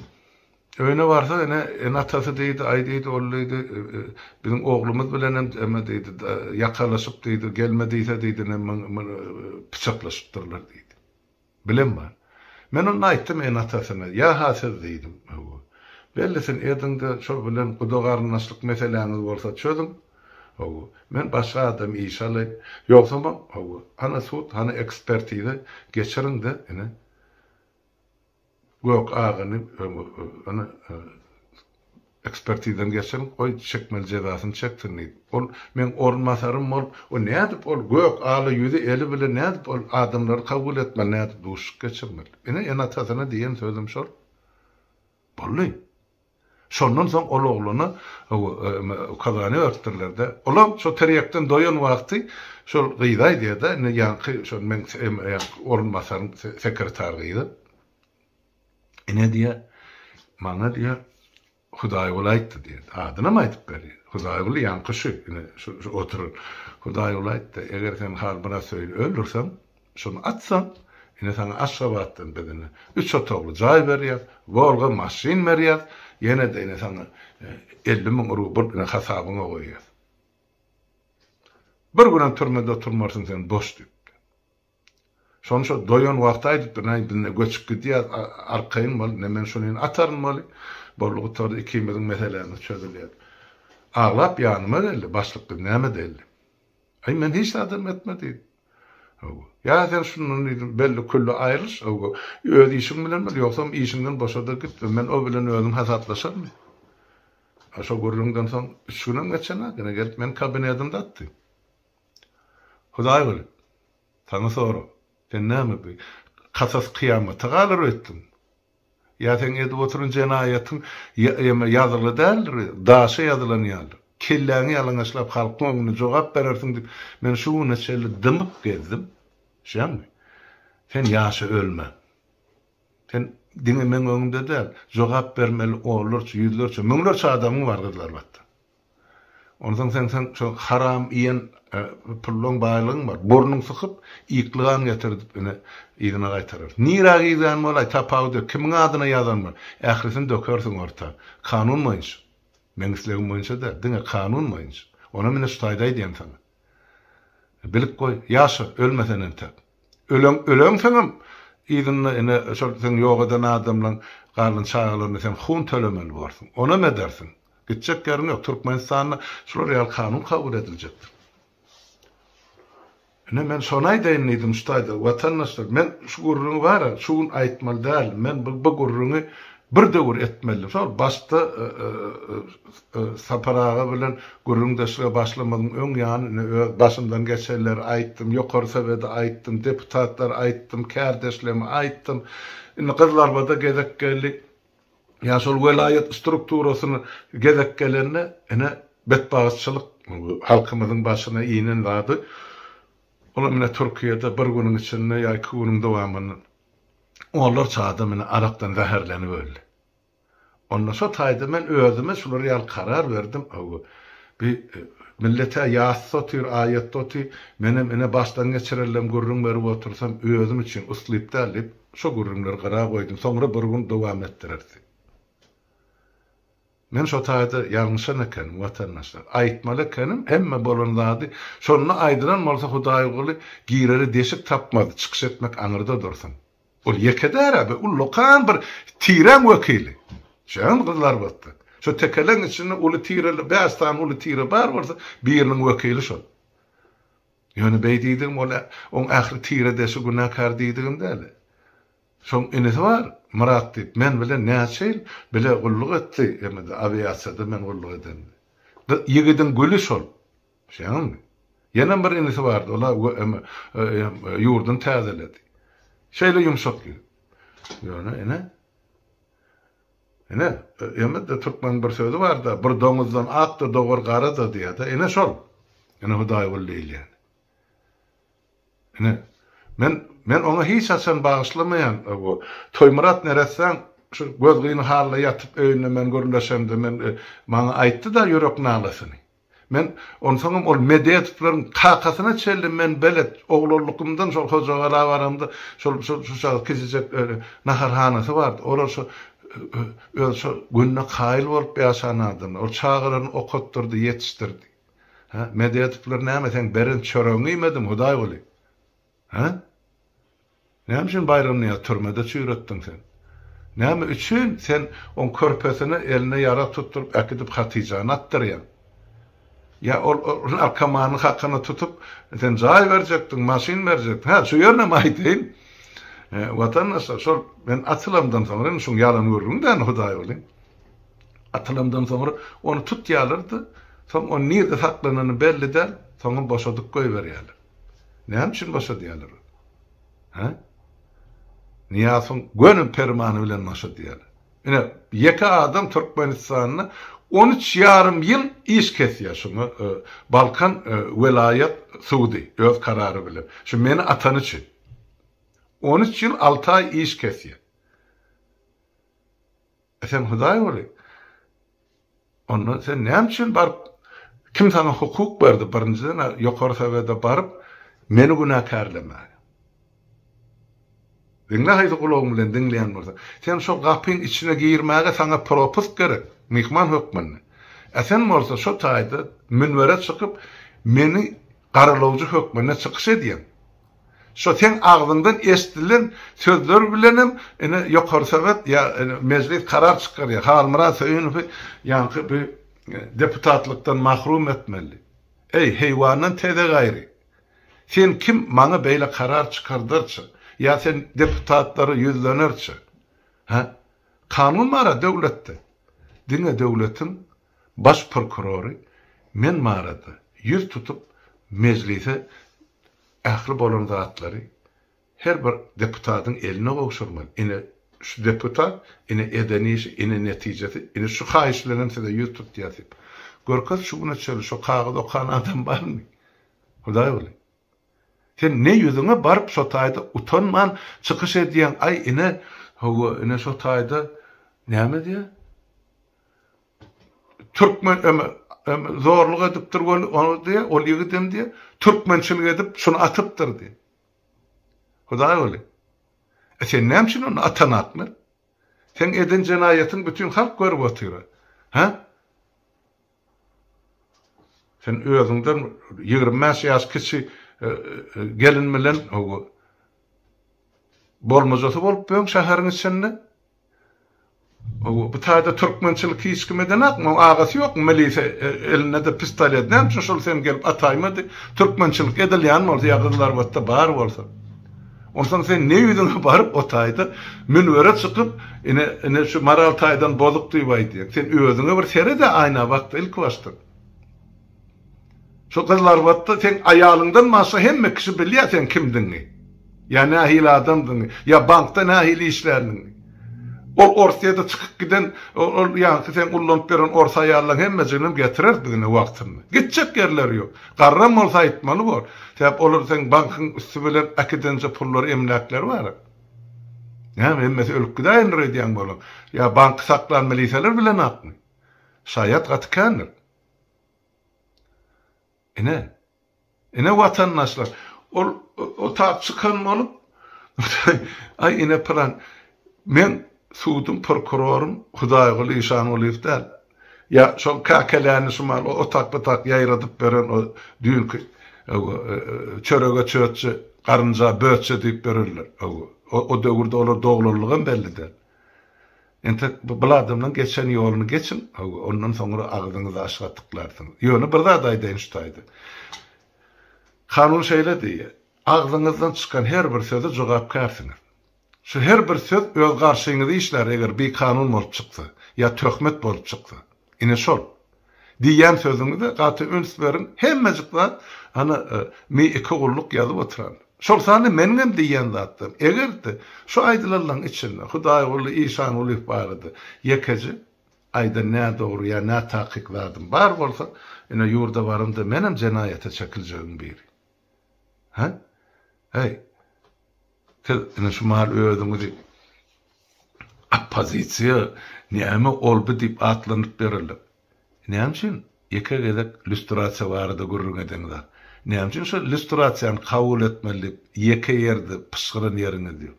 A: öýüne barsak, ene, ene-atasy diýdi, aý diýdi, ol diýdi, biziň oglumyz bilenem eme diýdi, ýakalaşyp diýdi, gelme diýse diýdi, ine, pyçaklaşypdyrlar diýdi. Bilen bar. Men onda aýtdym ene-atasyna, ýa-ha siz diýdim, hawa. Bellisini ediň-de, şol bilen guda-garyndaşlyk meseläňiz bolsa çözüň, hawa. Men başga adamy işe alaýyn. Ýogsamam, hawa, hany sud, hany ekspertiza geçiriň-de, ine, Gök agany, hany, Ekspertizadan geçiriň, goý, çekmeli jezasyny çeksin diýip. Ol meň orunbasarym bolup, o nädip ol gök ala ýüzi eli bilen nädip ol adamlary kabul etmeli, nädip duşuşyk geçirmeli? Ine, ene-atasyna diýen sözüm şol. Boldy. Şondan soň ol oglana ukazaniýa beripdirler-de. Olam şo tirýekden doýan wagty şol gyza aýdýar-da, indi ýaňky şol meň orunbasarym sekretar gyza. Ine diýýär, maňa diýýär, Hudaýguly aýtdy diýýär. Adynam aýdyp berýär. Hudaýguly ýaňky şu, ine, şu, şu oturan. Hudaýguly aýtdy, eger sen Halmyrat Söýüni öldürseň, şony atsaň, ine saňa Aşgabatdan biz ine üç otagly jaý berýäs, Wolga maşyn berýäs, ýene-de ine saňa 50 müň rubl ine hasabyňa goýýas. Bir günem türmede oturmarsyň sen boş diýipdir. Şony şo doýan wagty aýdypdyr, näý biz ine göçüp gidýäs, arkaýyn bol, ine men şuny ataryn weli, boldy gutardy, ikimiziň meselämiz çözülýär. Aglap ýanyma geldi, başlyk biz näme edeli? Aý men hiç zadam etme diýdim. Hawa. Ýa sen şundan diýdim, belli külli aýrylyş, hawa, öz işiň bilen bol, ýogsam işiňden boşada git, men o bilen özüm hasaplaşaryn. A şo gürrüňden soň üç günem geçenok, ine gelip meni kabinetimde atdy. Hudaý bilir. Saňa sorag, sen näme bu kasas kyýamata galar öýtdüň? Ýa seň edip oturan jenaýatyň ýa ýazgyly däldir, daşa ýazylan ýaly. Kelläňi ýalaňaçlap halkyň öňünde jogap berersiň diýip, men şu güne çenli dymyp gezdim. Düşýäňmi? Sen ýaşa ölme. Sen diňe meň öňümde däl, jogap bermeli onlarça, ýüzlerçe, müňlerçe adamyň bar Gyzlarbatda. Onsoň sen sen şo haram iýen pullaň baýlygyň bar. Burnuň sykyp, ýyklygan getirdip ine yzyna gaýtararys. Nirä girýän bolaý tapawudy ýok. Kimiň adyna ýazan bol. Ählisini dökersiň orta. Kanun boýunça. Meň islegim boýunça däl, diňe kanun boýunça. Onam ine şu taýda aýdýan saňa. Bilip goý, ýaşa, ölme sen entek. Öleň, öleňseňem yzynda ine şol seň ýok eden adamlaň galan çagalaryna sen hun tölemeli borsuň. Onam edersiň. Gitjek ýeriň ýok. Türkmenistanda şular ýaly kanun kabul ediljekdir. Ine men şony aýdaýyn diýdim şu taýda watandaşlar men şu gürrüňi bara şu gün aýtmaly däl men bu bu gürrüňi bir döwür etmelidim şol başda Sapar aga bilen gürrüňdeşlige başlamazyň öň ýany ine öz başymdan geçenleri aýtdym ýokary sowede aýtdym deputatlara aýtdym kärdeşlerime aýtdym indi Gyzlarbada gezek geldi Ýa şol welaýat strukturasyna gezek gelende, ine, betbagtçylyk halkymyzyň başyna inen zady, olam ine Türkiýede bir günüň içinde ýa iki günüň dowamynda onlarça adam ine arakdan zäherlenip öldi. Onda şo taýda men özüme şular ýaly karar berdim, hawa, bi millet-ä ýasda otyr, aýatda otyr, menem ine başdan geçirenlerimi gürrüň berip otursam özüm üçin uslyp däl diýip, Şo gürrüňleri gyra goýdum, soňra bir gün dowam etdireris diýip. Men şo taýda ýalňyşan ekenim, watandaşlar. Aýtmaly ekenim, hemme bolan zady şonda aýdylan bolsa Hudaýguly girere deşik tapmazdy, çykyş etmek aňyrda dursun. Ol ýeke däl-ä, bir ullakan bir tiräň wekili. Şeýdemi Gyzylarbatda? Şo tekeleň içinde uly tireli, bäş sany uly tire bar bolsa, biriniň wekili şol. Ýöne beý diýdigim ol oň ähli tiredeşi günäkär diýdigim däl. Şoň inisi bar, Myrat diýip, men bilen näçe ýyl bile gulluk etdi, hemede awiasiýada men gulluk edende. Ýigidiň güli şol. Düşýäňizmi? Ýenem bir inisi bardy, ol-a ýurduny täzeledi. Şeýle ýumşak ýigit. Ýöne ine, Ine, ýene-de türkmeniň bir sözi bar-da, Bir doňuzdan ak-da dogar, gara-da diýýär-de. Ine şol. Ine Hudaýguly diýilýän. Ine, men, men oňa hiç haçan bagyşlamaýan. Bu Toýmyrat neressäň şu gözgyny halda ýatyp öýünde men gürleşemde men maňa aýtdy-da ýürek nalasyny. Men onsoňam ol Medetowlaryň kakasyna çenli men belet, oglanlykymdan şol Hojagala baramda şol şol şu çaga kiçijek naharhanasy bardy. Olar şo öz şo gününe kaýyl bolup ýaşan adamlar. Ol çagalaryny okatdyrdy, ýetişdirdi. Hä, Medetowlar näme seň beren çöregiňi iýmedimi, Hudaýguly? Hä? Näme üçin Baýramnyýazy türmede çüýretdiň sen? Näme üçin sen oň körpesine eline ýarag tutduryp äkidip Hatyjany atdyrýaň? Ýa ol narkomanyň hakyna tutup sen jaý berjekdiň, maşyn berjekdiň. Hä, şu ýerinem aýdaýyn. Watandaşlar, şol men atylamdan soňra, indi şuň ýalan gürrüňi däl Hudaýguly. Atylamdan soňra ony tutýarlar-da, soň ony nirde saklanany belli däl, soňam boşadyp goýberýärler. Näme üçin boşadýarlar ony? Hä? Nyýazowyň göni permany bilen boşadýarlar. Ine, ýeke adam Türkmenistanda on üç ýarym ýyl iş kesýär şuňa e, Balkan e, welaýat sudy öz karary bilen. Şu meni atany üçin. 13 ýyl 6 aý iş kesýär. E sen Hudaýguly, onda sen näme üçin baryp, kim saňa hukuk berdi birinjiden ýokary sowede baryp meni günäkärlemäge? Diňle haýsy gulagyň bilen diňleýän bolsaň. Sen şo gapyň içine girmäge saňa propusk gerek, myhman hökmünde. E sen bolsa şo taýda münbere çykyp meni garalawjy hökmünde çykyş edýäň. Şo seň agzyňdan eşdilen sözler bilenem ine Ýokary Sowet ýa Mejlis karar çykarýar. Halmyrat Söýünowy ýaňky bu deputatlykdan mahrum etmeli. Eý, heýwandan teze gaýry. Sen kim maňa beýle karar çykardarça ýa sen deputatlara ýüzlenerçe? Hä? Kanun bar-a döwletde. Diňe döwletiň baş prokurory men barada ýüz tutup Mejlise Ähli bolan zatlary her bir deputatyň eline gowşurmaly. Ine, şu deputat, ine eden işi, ine netijesi, ine şu haýyş bilenem size ýüz tutýar diýip. Görkez şu güne çenli şo kagyz okan adam barmy? Hudaýguly. Sen ne ýüzüňe baryp şo taýda utanman çykyş edýäň, aý ine, hawa, ine şo taýda näme diýýär? Türkmen öme. zorluk edipdir weli, ony diýýär, ol ýigidem diýýär, türkmençilik edip şuny atypdyr diýýär. Hudaýguly, e sen näme üçin ony atanakmy? Seň eden jenaýatyňy bütin halk görüp otyr-a. Hä? Sen özüňden 25 ýaş kiçi gelin bilen bolmajasy bolup ýöň şäheriň içinde. Bu taýda türkmençilik hiç kim edenakmy? Oň agasy ýokmy milise elinde-de pistolet. Näme üçin şol seni gelip ataýmady? Türkmençilik edilýän bolsa ýa Gyzylarbatda bar bolsa. Onsoň sen ne ýüzüňe baryp o taýda münbere çykyp ine ine şu moral taýdan bozuk diýip aýdýaň. Sen özüňe bir sered-ä aýna bakda ilki başda. Şu Gyzylarbatda seň aýalyňdan başga hemme kişi bilýär seň kimdigiňi. Ýa nähili adamdygyňy, ýa bankda nähili işländigiňi. Ol Orsýede çykyp giden, ol ýaňky seň ullanyp beren ors aýallaň hemmejiginem getireris biz ine wagtynda. Gitjek ýerleri ýok. Garram bolsa aýtmaly bor. Sebäp olar seň bankyň üsti bilen äkidenje pullary, emläkleri bar. Näme, hemmesi ölüp gidäýendir öýdýäň bolaň. Ýa banky saklan miliseler bilenakmy? Şaýat gaty kändir. Ine, ine watandaşlar, ol otap çykan bolup, aý ine pylan, men suduň prokurorym Hudaýguly Işangulyýew däl. Ýa şol käkeläni şumal otak-butak ýaýradyp beren o düýnki çörege çöçje, garynja böçje diýip berenler. O döwürde olar doglanlygam belli däl. Entek bu adamlaň geçen ýoluny geçiň, hawa, ondan soňra agzyňyzy aşga tyklarsyňyz. Ýöne bir zat aýdaýyn şu taýda. Kanun şeýle diýýär, agzyňyzdan çykan her bir söze jogapkärsiňiz. Şu her bir söz öz garşyňyza işlär eger bikanun bolup çyksa, ýa töhmet bolup çyksa. Ine şol. Diýýän sözüňize gaty üns beriň, hemmejik zat ana mi iki gulluk ýazyp oturan. Şol sanda meniňem diýýän zatlarym, eger-de şu aýdylanlaryň içinde Hudaýguly Işangulyýew barada ýekeje aýdan nädogry ýa nätakyk zadym bar bolsa, ine ýurda baramda menem jenaýata çekiljegiň biri. Hä? Heý, siz ine şu mahal özüňizi oppozisiýa näme ol-bu diýip atlandyryp bererler. Näme üçin ýeke gezek lýustrasiýa barada gürrüň edeňizok? Näme üçin şo lýustrasiýany kabul etmeli diýip ýeke ýerde pyşgyran ýeriňiz ýok?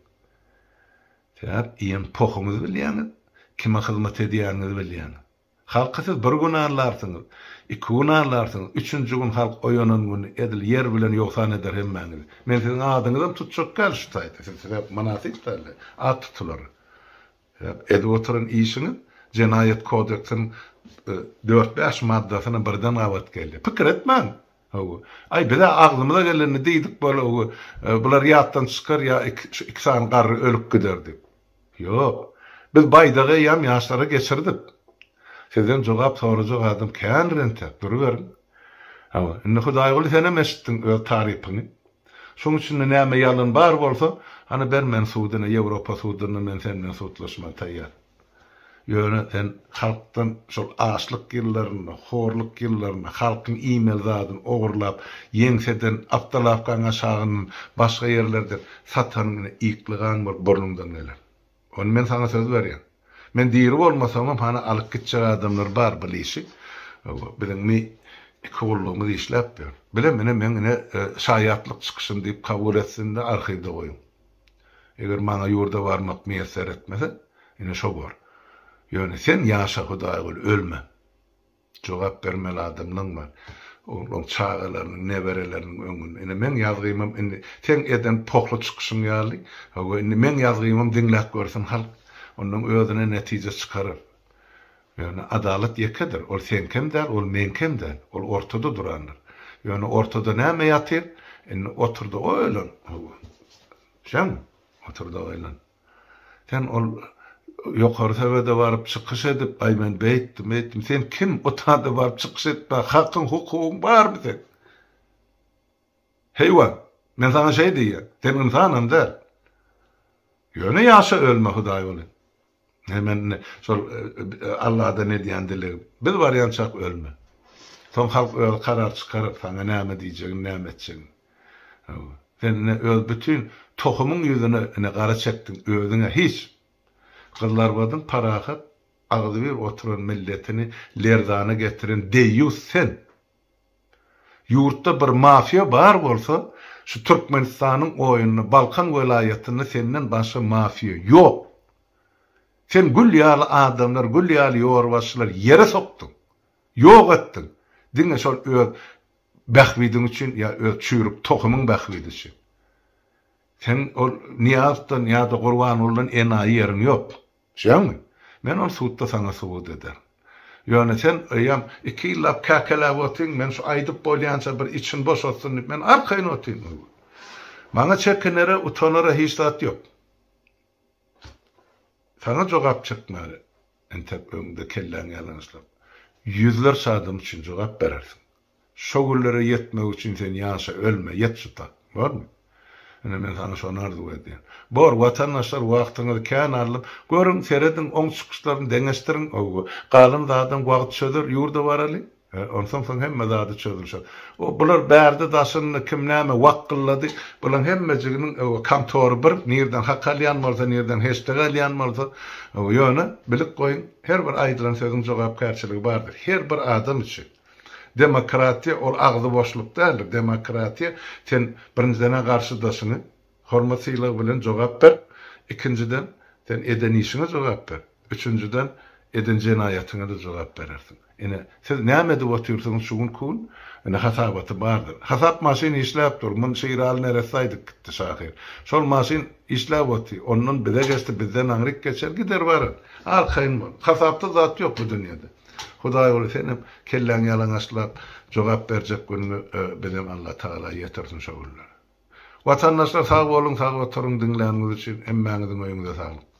A: Sebäp iýen pohuňyzy bilýäňiz, kime hyzmat edýäniňizi bilýäňiz. Halky siz bir gün aldarsyňyz, iki gün aldarsyňyz, üçünji gün halk oýanan güni edil ýer bilen ýogsan eder hemmäňizi. Men siziň adyňyzam tutjak däl şu taýda, siz size mynasyp dälde at tutulara. Sebäp edip oturan işiňiz jenaýat kodeksiniň dört-bäş maddasyna birden gabat gelýär. Pikir etmäň. Hawa. Aý biz-ä agzymyza gelenini diýdik bol, bular ýatdan çykar ýa şu iki sany garry ölüp gider diýip. Ýok. Biz baýdagy eýýäm ýaşlara geçirdik. Sizden jogap sorajak adam kändir entek, duruberiň. Hawa, indi Hudaýguly senem eşitdiň öz tarypyňy. Şoň içinde näme ýalan bar bolsa, hany ber meni sudyna, Ýewropa sudunda men sen bilen sudlaşmaga taýýar. Ýöne sen halkdan şol açlyk ýyllarynda, horluk ýyllarynda halkyň iýmeli zadyny ogurlap, ýeňseden, awtolawkaň aşagyndan, başga ýerlerden satanyň ine ýyklygan bolup burnuňdan geler. Ony men saňa söz berýän. Men diri bolmasamam hany alyp gitjek adamlar bar bil işi. Biziň mi iki gullugymyz işläp ýör. Bilem ine meň ine şaýatlyk çykyşym diýip kabul etsin-de arhiwde goýuň. Eger maňa ýurda barmak miýesser etmese, ine şo bor. Ýöne sen ýaşa Hudaýguly ölme. Jogap bermeli adamlaň bar. Olaň çagalarynyň, nebereleriniň öňünde. Ine meň ýazgymam indi seň eden pohly çykyşyň ýaly, hawa indi meň ýazgymam diňläp görsün halk. Ondan özüne netije çykarar. Ýöne adalat ýekedir. Ol seňkem däl, ol meňkem däl. Ol ortada durandyr. Ýöne ortada näme ýatyr? Indi otur-da oýlan. Hawa. Düşýäňmi? Otur-da oýlan. Sen ol ýokary sebede baryp çykyş edip, aý men beýtdim, beýtdim. Sen kim o taýda baryp çykyş etmäge hakyň, hukugyň barmy seň? Heýwan, men saňa şeý diýýän. Sen ynsanam däl. Ýöne ýaşa ölme Hudaý boly. He men indi şol Alladan edýän dilegim. Biz barýançak ölme. Soň halk özi karar çykarar saňa näme diýjegini, näme etjegini. Hawa. Sen ine öz bütin tohumyň ýüzüne ine gara çekdiň özüňe hiç. Gyzlarbadyň parahat. agzybir oturan milletini lerzana getiren deýýus sen. Ýurtda bir mafiýa bar bolsa, şu Türkmenistanyň oýunda Balkan welaýatynda senden başga mafiýa ýok. Sen gül ýaly adamlar, gül ýaly ýolbaşçylar ýere sokduň. Ýok etdiň. Diňe şol öz bähbidiň üçin ýa öz çüýrük tohumyň bähbidi üçin. Seň ol Nyýazowdan ýa-da Gurbangulydan enaýy ýeriň ýok. Düşýäňmi? Men ony sudda saňa subut ederin. Ýöne sen eýýäm iki ýyllap käkeläp otyň, men şu aýdyp bolýança bir için boşatsyn diýip, men arkaýyn otyryn. Maňa çekinere, utanara hiç zat ýok. Saňa jogap çekmäge entek öňde kelläň ýalaňaçlap, ýüzlerçe adam üçin jogap berersiň. Şo günlere ýetmek üçin sen ýaşa, ölme, ýet şu tak. Bormy? Ine men saňa şony arzuw edýän. Bor, watandaşlar wagtyňyzy kän aldym. Görüň, serediň, oň çykyşlaryny deňeşdiriň. Howwa, galan zadam wagt çözer, ýurda baraly. He, onsoň soň hemme zady çözülşer. O, bular bärde daşynda kim näme wakgyllady, bulaň hemmejiginiň, howwa, kontory bir, nirden hak alýan bolsa, nirden heşdek alýan bolsa, howwa, ýöne, bilip goýuň, her bir aýdylan sözüň jogapkärçiligi bardyr. Her bir adam üçin. Demokratiýa ol agzy boşluk däldir. Demokratiýa sen birinjiden-ä garşydaşyňy hormat-sylag bilen jogap ber, ikinjiden sen eden işiňe jogap ber, üçünjiden eden jenaýatyňa-da jogap berersiň. Ine, siz näme edip otyrsyňyz şu günki gün? Ine, hasabaty bardyr. Hasap maşyn işläp dur. Muny Şiraly neresse aýdyp gitdi şahyr. Şol maşyn işläp otyr. Ondan bize geçdi, bizden aňryk geçer, gider barar. Arkaýyn bol. Hasapsyz zat ýok bu dünýede. Hudaýguly senem kelläňi ýalaňaçlap jogap berjek günüňe bizem Allatagala ýetirsin şo günlere. Watandaşlar sag boluň sag oturyň diňläniňiz üçin hemmäňiziň öýüňize saglyk.